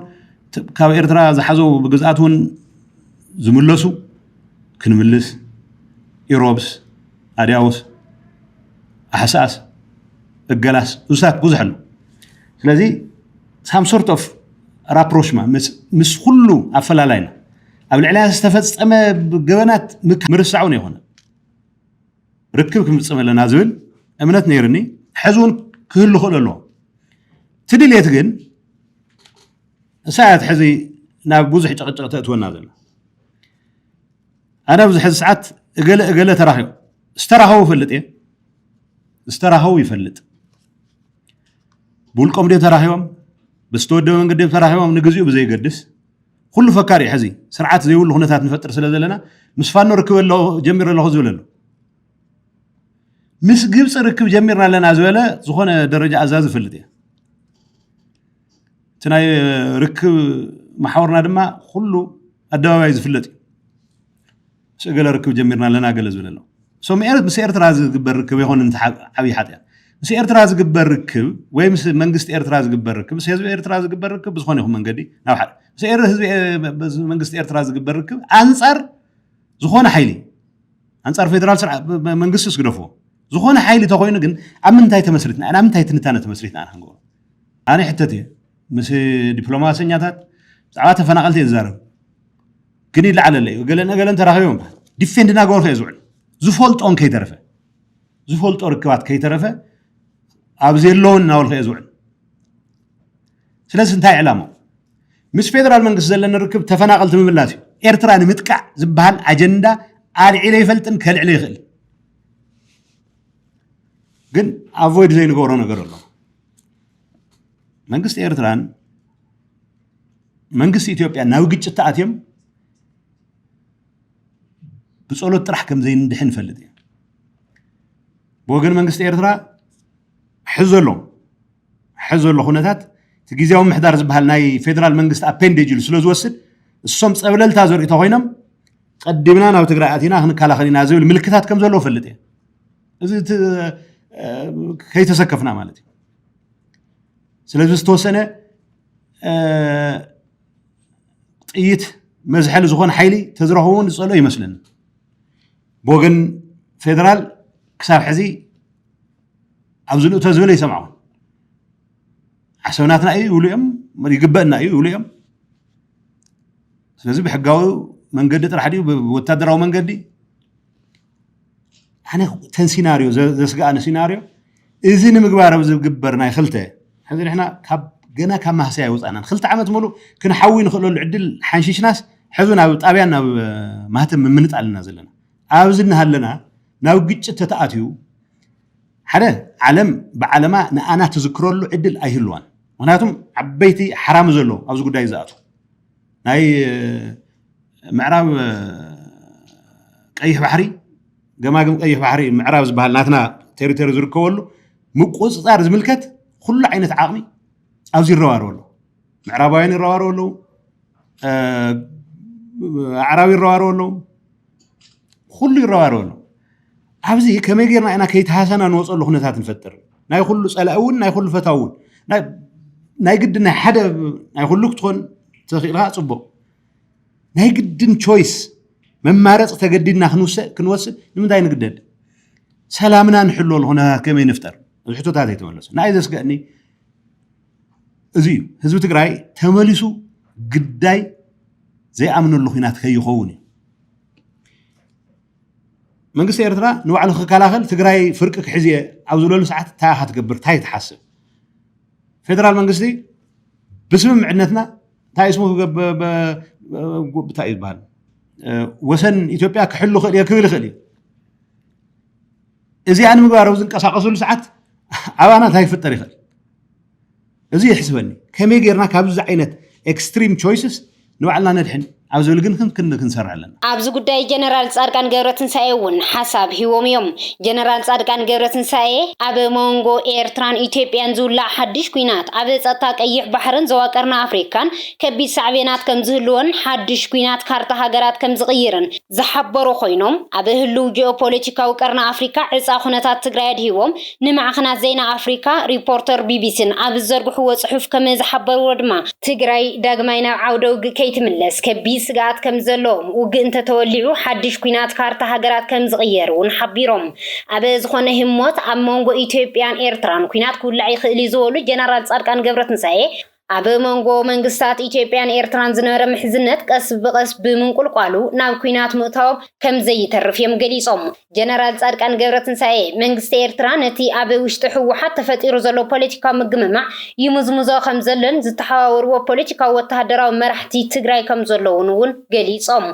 ካብ ኤርትራ ዝሓዘው ብግዝኣት እውን ዝምለሱ ክንምልስ ኢሮብስ ኣድያውስ ኣሕሳስ እገላስ እሱታት ብዙሕ ኣሎ። ስለዚ ሳም ሶርት ኦፍ ራፕሮሽማ ምስ ኩሉ ኣፈላላይና ኣብ ልዕሊያ ዝተፈፀመ ገበናት ምርሳዕ እውን ኣይኮነ ርክብ ክንፍፅም ኣለና ዝብል እምነት ነይርኒ። ሕዚ እውን ክህሉ ክእል ኣለዎ። እቲ ድሌት ግን እሳ እያ ሕዚ ናብ ብዙሕ ጭቕጭቕ ተእትወና ዘላ። ኣነ ኣብዚ ሕዚ ሰዓት እገለ እገለ ተራኺቡ ዝተራኸቡ ይፈልጥ እየ ዝተራኸቡ ይፈልጥ ብውልቆም ድዮም ተራኺቦም ብዝተወደበ መንገዲ ድዮም ተራኺቦም ንግዚኡ ብዘይገድስ ኩሉ ፈካሪ እዩ ሕዚ ስርዓት ዘይብሉ ኩነታት ንፈጥር ስለ ዘለና ምስ ፋኖ ርክብ ኣለኹ ጀሚረ ኣለኹ ዝብል ኣሎ ምስ ግብፂ ርክብ ጀሚርና ኣለና ዝበለ ዝኾነ ደረጃ ኣዛዚ ይፈልጥ እየ እቲ ናይ ርክብ መሓውርና ድማ ኩሉ ኣደባባይ ዝፍለጥ እዩ ምስ ገለ ርክብ ጀሚርና ኣለና ገለ ዝብል ኣሎ ምስ ኤርትራ ዝግበር ርክብ ይኮን ዓብይ ሓጢኣት ምስ ኤርትራ ዝግበር ርክብ ወይ ምስ መንግስቲ ኤርትራ ዝግበር ርክብ ምስ ህዝቢ ኤርትራ ዝግበር ርክብ ብዝኾነ ይኹን መንገዲ ናብ ሓደ ምስ ህዝቢ መንግስቲ ኤርትራ ዝግበር ርክብ ኣንፃር ዝኾነ ሓይሊ ኣንፃር ፌደራል ስርዓት መንግስቲ ስግደፍዎ ዝኾነ ሓይሊ ተኮይኑ ግን ኣብ ምንታይ ተመስሪትና ኣብ ምንታይ ትንታነ ተመስሪትና ኢና ክንገብሮ ኣነ ሕተት እየ ምስ ዲፕሎማሰኛታት ብዛዕባ ተፈናቀልቲ እየ ዝዛረብ ግን ይለዓለለ እዩ ገለን ገለን ተራኺቦም ዲፌንድ እናገበርኩ እየ ዝውዕል ዝፈልጦን ከይተረፈ ዝፈልጦ ርክባት ከይተረፈ ኣብ ዘየለውን እናበልኩ እየ ዝውዕል ስለዚ እንታይ ዕላማ ምስ ፌደራል መንግስቲ ዘለኒ ርክብ ተፈናቀልቲ ምምላስ እዩ ኤርትራ ንምጥቃዕ ዝበሃል ኣጀንዳ ኣልዒለ ይፈልጥን ከልዕለ ይኽእል ግን ኣቮይድ ዘይንገብሮ ነገር ኣሎ መንግስቲ ኤርትራን መንግስቲ ኢትዮጵያ ናብ ግጭት ተኣትዮም ብፀሎት ጥራሕ ከም ዘይንድሕን ይፈልጥ እየ ብወገን መንግስቲ ኤርትራ ሕዚ ዘሎ ሕዚ ዘሎ ኩነታት እቲ ግዜያዊ ምሕዳር ዝበሃል ናይ ፌደራል መንግስቲ ኣፔንዴጅ ኢሉ ስለ ዝወስድ እሶም ፀብለልታ ዘርእዩ ተኮይኖም ቀዲምና ናብ ትግራይ ኣቲና ክንከላኸል ኢና ዝብል ምልክታት ከም ዘለዎ ፈልጥ እየ እዚ ከይተሰከፍና ማለት እዩ ስለዚ ዝተወሰነ ጥይት መዝሐሊ ዝኾነ ሓይሊ ተዝረኽቡ እውን ዝፀልኦ ይመስለኒ ብወገን ፌደራል ክሳብ ሕዚ ኣብዚ ልእቶ ዝብል ኣይሰምዖም ሓሰብናትና እዩ ይብሉ እዮም ይግበእና እዩ ይብሉ እዮም ስለዚ ብሕጋዊ መንገዲ ጥራሕ ድዩ ብወታደራዊ መንገዲ ኣነ ተን ሲናርዮ ዘስግኣኒ ሲናርዮ እዚ ንምግባር ኣብ ዝግበር ናይ ክልተ ሕዚ ንሕና ካብ ገና ካብ ማህሰያ ይወፃእና ክልተ ዓመት ሙሉ ክንሓዊ ንኽእለሉ ዕድል ሓንሽሽናስ ሕዚ ናብ ጣብያን ናብ ማህተም ምምንጣል ኢና ዘለና ኣብዚ እናሃለና ናብ ግጭት ተተኣትዩ ሓደ፣ ዓለም ብዓለማ ንኣና ትዝክረሉ ዕድል ኣይህልዋን። ምክንያቱም ዓበይቲ ሓራሚ ዘለዉ ኣብዚ ጉዳይ ዝኣትዉ ናይ ምዕራብ ቀይሕ ባሕሪ፣ ገማግም ቀይሕ ባሕሪ ምዕራብ ዝበሃል ናትና ቴሪቶሪ ዝርከበሉ ምቁፅፃር ዝምልከት ኩሉ ዓይነት ዓቕሚ ኣብዚ ይረባረቡ ኣለዉ። ምዕራባውያን ይረባረቡ ኣለዉ፣ ኣዕራብ ይረባረቡ ኣለዉ፣ ኩሉ ይረባረቡ ኣለዉ። ኣብዚ ከመይ ጌርና ኢና ከይተሃሰና ንወፀሉ ኩነታት ንፈጥር? ናይ ኩሉ ፀላኢ እውን ናይ ኩሉ ፈታዊ እውን ናይ ግዲ ናይ ሓደ ናይ ኩሉ ክትኾን ተኽኢልካ ፅቡቕ። ናይ ግድን ቾይስ መማረፂ ተገዲድና ክንወስድ ንምንታይ ንግደድ? ሰላምና ንሕሎ ዝኾነ ከመይ ንፍጠር? እዚ ሕቶታት ኣይተመለሱ። ንኣይ ዘስገእኒ እዚ እዩ። ህዝቢ ትግራይ ተመሊሱ ግዳይ ዘይኣምነሉ ኩናት ከይኸውን እዩ። መንግስቲ ኤርትራ ንባዕሉ ክከላኸል ትግራይ ፍርቂ ክሕዝ እየ ኣብ ዝብለሉ ሰዓት እንታይ ኢኻ ትገብር? እንታይ ትሓስብ? ፌደራል መንግስቲ ብስምምዕነትና እንታይ ስሙ እንታይ እዩ ዝበሃል ወሰን ኢትዮጵያ ክሕሉ ክእል እየ ክብል ይኽእል እዩ። እዚኣ ንምግባር ኣብ ዝንቀሳቀስሉ ሰዓት ኣባና እንታይ ክፍጠር ይኽእል? እዚ የሕስበኒ። ከመይ ጌርና ካብዚ ዓይነት ኤክስትሪም ቾይስስ ንባዕልና ነድሕን ኣብ ዝብል ግን ክንክን ክንሰርሕ ኣለና። ኣብዚ ጉዳይ ጀነራል ጻድቃን ገብረትንሳኤ እውን ሓሳብ ሂቦም እዮም። ጀነራል ጻድቃን ገብረትንሳኤ ኣብ መንጎ ኤርትራን ኢትዮጵያን ዝውላዕ ሓድሽ ኲናት ኣብ ጸጥታ ቀይሕ ባሕርን ዘዋቀርና ኣፍሪካን ከቢድ ሳዕቤናት ከም ዝህልዎን ሓድሽ ኲናት ካርታ ሃገራት ከም ዝቕይርን ዝሓበሩ ኮይኖም፣ ኣብ ህልው ጂኦፖለቲካዊ ቀርኒ ኣፍሪካ ዕፃ ኩነታት ትግራይ ኣድሂቦም ንማዕኸናት ዜና ኣፍሪካ ሪፖርተር ቢቢሲን ኣብ ዝዘርግሕዎ ፅሑፍ ከም ዝሓበርዎ ድማ ትግራይ ዳግማይ ናብ ዓውደ ውግእ ከይትምለስ ከቢድ ስግኣት ከም ዘለዎም፣ ውግእ እንተተወሊዑ ሓድሽ ኲናት ካርታ ሃገራት ከም ዝቕየር እውን ሓቢሮም። ኣብ ዝኾነ ህሞት ኣብ መንጎ ኢትዮጵያን ኤርትራን ኲናት ክውላዕ ይኽእል እዩ ዝበሉ ጀነራል ጻድቃን ገብረትንሳኤ፣ ኣብ መንጎ መንግስታት ኢትዮጵያን ኤርትራን ዝነበረ ምሕዝነት ቀስ ብቐስ ብምንቁልቋሉ ናብ ኲናት ምእታዎም ከም ዘይተርፍ እዮም ገሊጾም። ጀነራል ጻድቃን ገብረትንሳኤ፣ መንግስቲ ኤርትራ ነቲ ኣብ ውሽጢ ህወሓት ተፈጢሩ ዘሎ ፖለቲካዊ ምግምማዕ ይምዝምዞ ከም ዘሎን ዝተሓዋወርዎ ፖለቲካዊ ወተሃደራዊ መራሕቲ ትግራይ ከም ዘለውን እውን ገሊጾም።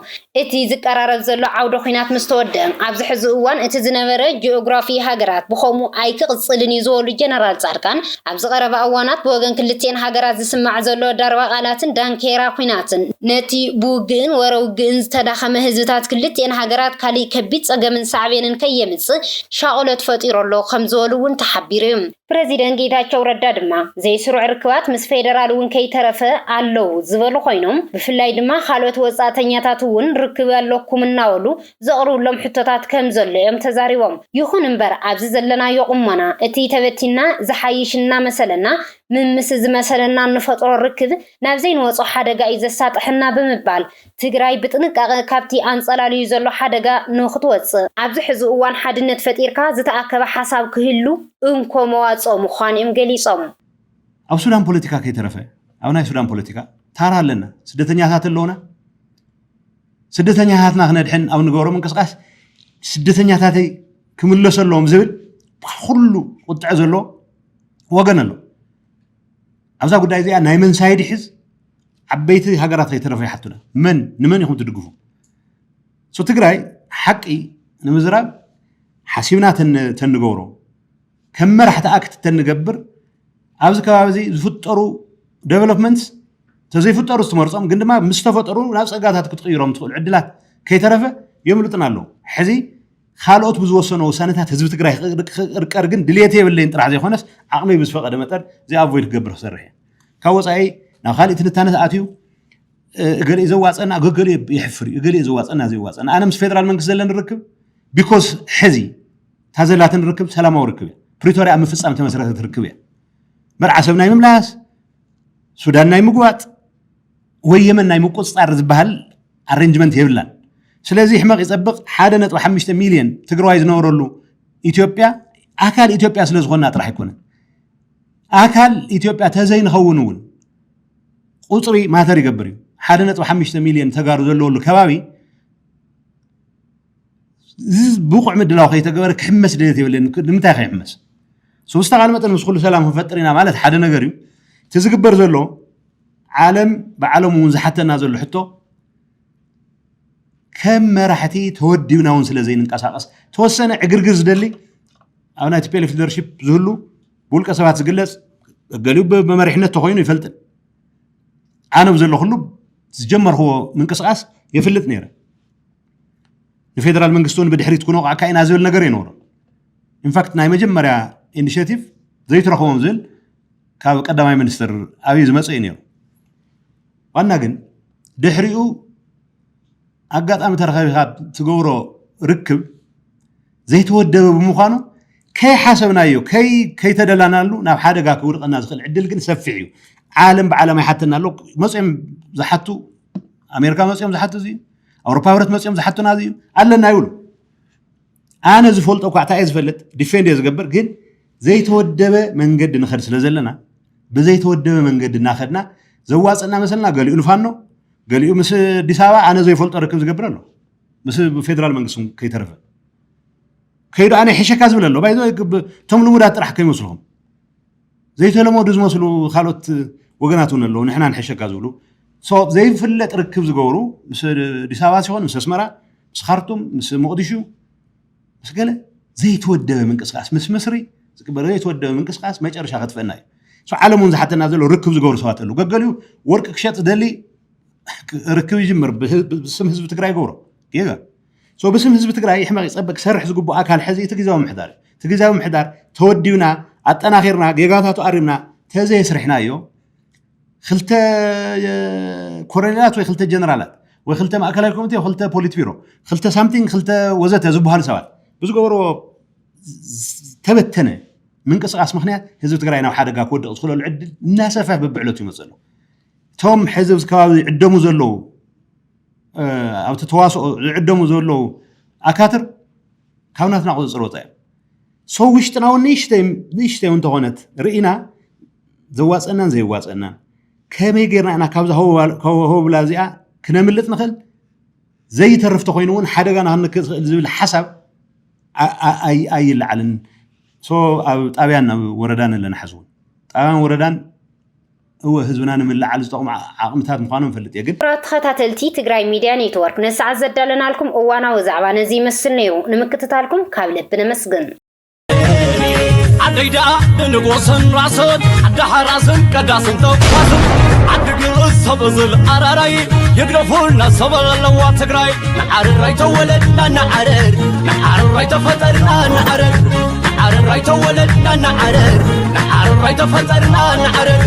እቲ ዝቀራረብ ዘሎ ዓውደ ኲናት ምስ ተወደአ፣ ኣብዚ ሕዚ እዋን እቲ ዝነበረ ጂኦግራፊ ሃገራት ብኸምኡ ኣይክቕጽልን እዩ ዝበሉ ጀነራል ጻድቃን፣ ኣብዚ ቀረባ እዋናት ብወገን ክልቲኤን ሃገራት ዝስማዕ ዘሎ ዳርባ ቃላትን ዳንኬራ ኲናትን ነቲ ብውግእን ወረ ውግእን ዝተዳኸመ ህዝብታት ክልቲኤን ሃገራት ካሊእ ከቢድ ጸገምን ሳዕቤንን ከየምጽእ ሻቕሎት ፈጢሩ ኣሎ ከም ዝበሉ እውን ተሓቢሩ እዩ። ፕረዚደንት ጌታቸው ረዳ ድማ ዘይስሩዕ ርክባት ምስ ፌደራል እውን ከይተረፈ ኣለዉ ዝበሉ ኮይኖም፣ ብፍላይ ድማ ካልኦት ወጻእተኛታት እውን ርክብ ኣለኩም እናበሉ ዘቕርብሎም ሕቶታት ከም ዘሎ እዮም ተዛሪቦም። ይኹን እምበር ኣብዚ ዘለናዮ ቁመና እቲ ተበቲንና ዝሓይሽ እናመሰለና ምምስ ዝመሰለና እንፈጥሮ ርክብ ናብ ዘይንወጾ ሓደጋ እዩ ዘሳጥሐና ብምባል ትግራይ ብጥንቃቐ ካብቲ ኣንጸላልዩ ዘሎ ሓደጋ ንክትወጽእ ኣብዚ ሕዚ እዋን ሓድነት ፈጢርካ ዝተኣከበ ሓሳብ ክህሉ እንኮ መዋጽኦ ምዃኑ እዮም ገሊጾም። ኣብ ሱዳን ፖለቲካ ከይተረፈ ኣብ ናይ ሱዳን ፖለቲካ ታራ ኣለና፣ ስደተኛታት ኣለውና። ስደተኛታትና ክነድሕን ኣብ ንገብሮ ምንቅስቃስ ስደተኛታተይ ክምለሱ ኣለዎም ዝብል ኩሉ ቁጥዐ ዘለዎ ወገን ኣሎ። ኣብዛ ጉዳይ እዚኣ ናይ መን ሳይድ ይሕዝ? ዓበይቲ ሃገራት ከይተረፈ ይሓቱና። መን ንመን ኢኹም ትድግፉ? ሶ ትግራይ ሓቂ ንምዝራብ ሓሲብና ተን- ተንገብሮ ከም መራሕቲ ኣክት ተንገብር ኣብዚ ከባቢ እዚ ዝፍጠሩ ዴቨሎፕመንትስ ተዘይፍጠሩ ትመርፆም፣ ግን ድማ ምስ ተፈጠሩ ናብ ፀጋታት ክትቕይሮም ትኽእሉ ዕድላት ከይተረፈ የምልጡና ኣለዉ። ሕዚ ካልኦት ብዝወሰኖ ውሳነታት ህዝቢ ትግራይ ክቅርቀር ግን ድልየት የብለይን ጥራሕ ዘይኮነስ ዓቕመይ ብዝፈቐደ መጠን እዚ ኣቮይድ ክገብር ክሰርሕ እየ። ካብ ወፃኢ ናብ ካሊእ ትንታነ ኣትዩ እገሌ ዘዋፀና ገገሌ ይሕፍር እዩ፣ እገሌ ዘዋፀና ዘይዋፀና። ኣነ ምስ ፌደራል መንግስቲ ዘለኒ ርክብ ቢኮዝ ሕዚ እታ ዘላትን ርክብ ሰላማዊ ርክብ እያ። ፕሪቶሪያ ኣብ ምፍፃም ተመስረተት ርክብ እያ። መርዓ ሰብ ናይ ምምላስ፣ ሱዳን ናይ ምግዋጥ ወይ የመን ናይ ምቁፅፃር ዝበሃል ኣሬንጅመንት የብላን። ስለዚ ሕመቕ ይፀብቕ ሓደ ነጥቢ ሓሙሽተ ሚልዮን ትግራዋይ ዝነበረሉ ኢትዮጵያ ኣካል ኢትዮጵያ ስለ ዝኾንና ጥራሕ ኣይኮነን። ኣካል ኢትዮጵያ ተዘይንኸውን እውን ቁፅሪ ማተር ይገብር እዩ። ሓደ ነጥቢ ሓሙሽተ ሚልዮን ተጋሩ ዘለወሉ ከባቢ እዚ ብቑዕ ምድላው ከይተገበረ ክሕመስ ድሌት የብለን። ንምንታይ ከይሕመስ? ስብስተ ቃል መጠን ምስ ኩሉ ሰላም ክንፈጥር ኢና ማለት ሓደ ነገር እዩ። እቲ ዝግበር ዘሎ ዓለም ብዓለም እውን ዝሓተና ዘሎ ሕቶ ከም መራሕቲ ተወዲብና እውን ስለ ዘይንንቀሳቀስ ተወሰነ ዕግርግር ዝደሊ ኣብ ናይ ቲ ፒ ኤል ኤፍ ሊደርሺፕ ዝህሉ ብውልቀ ሰባት ዝግለጽ፣ ገሊኡ ብመሪሕነት ተኾይኑ ይፈልጥን። ኣነ ብዘለኹሉ ዝጀመርክዎ ምንቅስቃስ የፍልጥ ነይረ። ንፌደራል መንግስቲ እውን ብድሕሪት ክንወቕዓካ ኢና ዝብል ነገር የነበሮ። ኢንፋክት ናይ መጀመርያ ኢኒሽቲቭ ዘይትረኽቦም ዝብል ካብ ቀዳማይ ሚኒስትር ኣብይ ዝመፀ እዩ ነይሩ። ዋና ግን ድሕሪኡ ኣጋጣሚ ተረኸቢካ ትገብሮ ርክብ ዘይተወደበ ብምዃኑ ከይሓሰብናዮ ከይተደላናሉ ናብ ሓደጋ ክውድቀና ዝኽእል ዕድል ግን ሰፊሕ እዩ። ዓለም ብዓለም ይሓተና ኣሎ። መፅኦም ዝሓቱ፣ ኣሜሪካ መፅኦም ዝሓቱ እዚ፣ ኣውሮፓ ህብረት መፅኦም ዝሓቱና እዚ ኣለና ይብሉ። ኣነ ዝፈልጦ እኳ እንታይ እየ ዝፈልጥ፣ ዲፌንድ እየ ዝገብር። ግን ዘይተወደበ መንገዲ ንኸድ ስለ ዘለና ብዘይተወደበ መንገዲ እናኸድና ዘዋፅእና መሰልና፣ ገሊኡ ንፋኖ፣ ገሊኡ ምስ ኣዲስ ኣበባ ኣነ ዘይፈልጦ ርክብ ዝገብር ኣሎ። ምስ ፌደራል መንግስቲ ከይተረፈ ከይዱ ኣነ ይሕሸካ ዝብል ኣሎ። ባይዞ እቶም ልሙዳት ጥራሕ ከይመስልኹም ዘይተለመዱ ዝመስሉ ካልኦት ወገናት እውን ኣለዉ፣ ንሕና ንሕሸካ ዝብሉ። ዘይፍለጥ ርክብ ዝገብሩ፣ ምስ ኣዲስ ኣበባ ሲሆን፣ ምስ ኣስመራ፣ ምስ ካርቱም፣ ምስ ሞቕዲሹ፣ ምስ ገለ ዘይተወደበ ምንቅስቃስ፣ ምስ ምስሪ ዝግበር ዘይተወደበ ምንቅስቃስ መጨረሻ ከጥፈና እዩ። ዓለም እውን ዝሓተና ዘሎ ርክብ ዝገብሩ ሰባት ኣለዉ። ገገሊኡ ወርቂ ክሸጥ ዝደሊ ርክብ ይጅምር፣ ብስም ህዝቢ ትግራይ ይገብሮ ጌጋ። ብስም ህዝቢ ትግራይ ይሕመቕ ይፀበ ክሰርሕ ዝግቡ ኣካል ሕዚ እቲ ግዜያዊ ምሕዳር እዩ። እቲ ግዜያዊ ምሕዳር ተወዲብና ኣጠናኺርና ጌጋታቱ ኣሪምና ተዘየስርሕናዮ፣ ክልተ ኮረኔላት ወይ ክልተ ጀነራላት ወይ ክልተ ማእከላይ ኮሚቴ ወይ ክልተ ፖሊት ቢሮ፣ ክልተ ሳምቲንግ፣ ክልተ ወዘተ ዝበሃሉ ሰባት ብዝገበርዎ ተበተነ ምንቅስቃስ ምክንያት ህዝቢ ትግራይ ናብ ሓደጋ ክወድቕ ዝኽእለሉ ዕድል እናሰፍሐ በብዕለቱ ይመፅእ ኣሎ። እቶም ሕዚ ኣብዚ ከባቢ ዝዕደሙ ዘለዉ ኣብቲ ተዋስኦ ዝዕደሙ ዘለዉ ኣካትር ካብ ናትና ቁፅፅር ወፃ እዮም። ሰው ውሽጥና እውን ንእሽተይ እውን ተኾነት ርኢና ዘዋፀናን ዘይዋፀናን ከመይ ጌርና ኢና ካብዚ ሆብላ እዚኣ ክነምልጥ ንኽእል ዘይተርፍ ተኮይኑ እውን ሓደጋ ንክንክእ ዝኽእል ዝብል ሓሳብ ኣይለዓልን። ኣብ ጣብያን ኣብ ወረዳን ኣለና ሓዚ እውን ጣብያን ወረዳን እወ ህዝብና ንምልዓል ዝጠቕሙ ዓቕምታት ምዃኖም ፈልጥ እየ። ግን ክቡራት ተኸታተልቲ ትግራይ ሚድያ ኔትወርክ፣ ነዚ ሰዓት ዘዳለናልኩም እዋናዊ ዛዕባ ነዚ ይመስል ነይሩ። ንምክትታልኩም ካብ ልቢ ነመስግን። ዓደይ ደኣ ንንጎስን ራስን ዓዲ ሓራስን ቀዳስን ተኳስን ዓዲ ግእዝ ሰብ እዝል ኣራራይ ይግደፉልና ሰብ ኣለዋ ትግራይ ንዓርራይ ተወለድና ንዓረር ንዓርራይ ተፈጠርና ንዓረር ንዓርራይ ተወለድና ንዓረር ንዓርራይ ተፈጠርና ንዓረር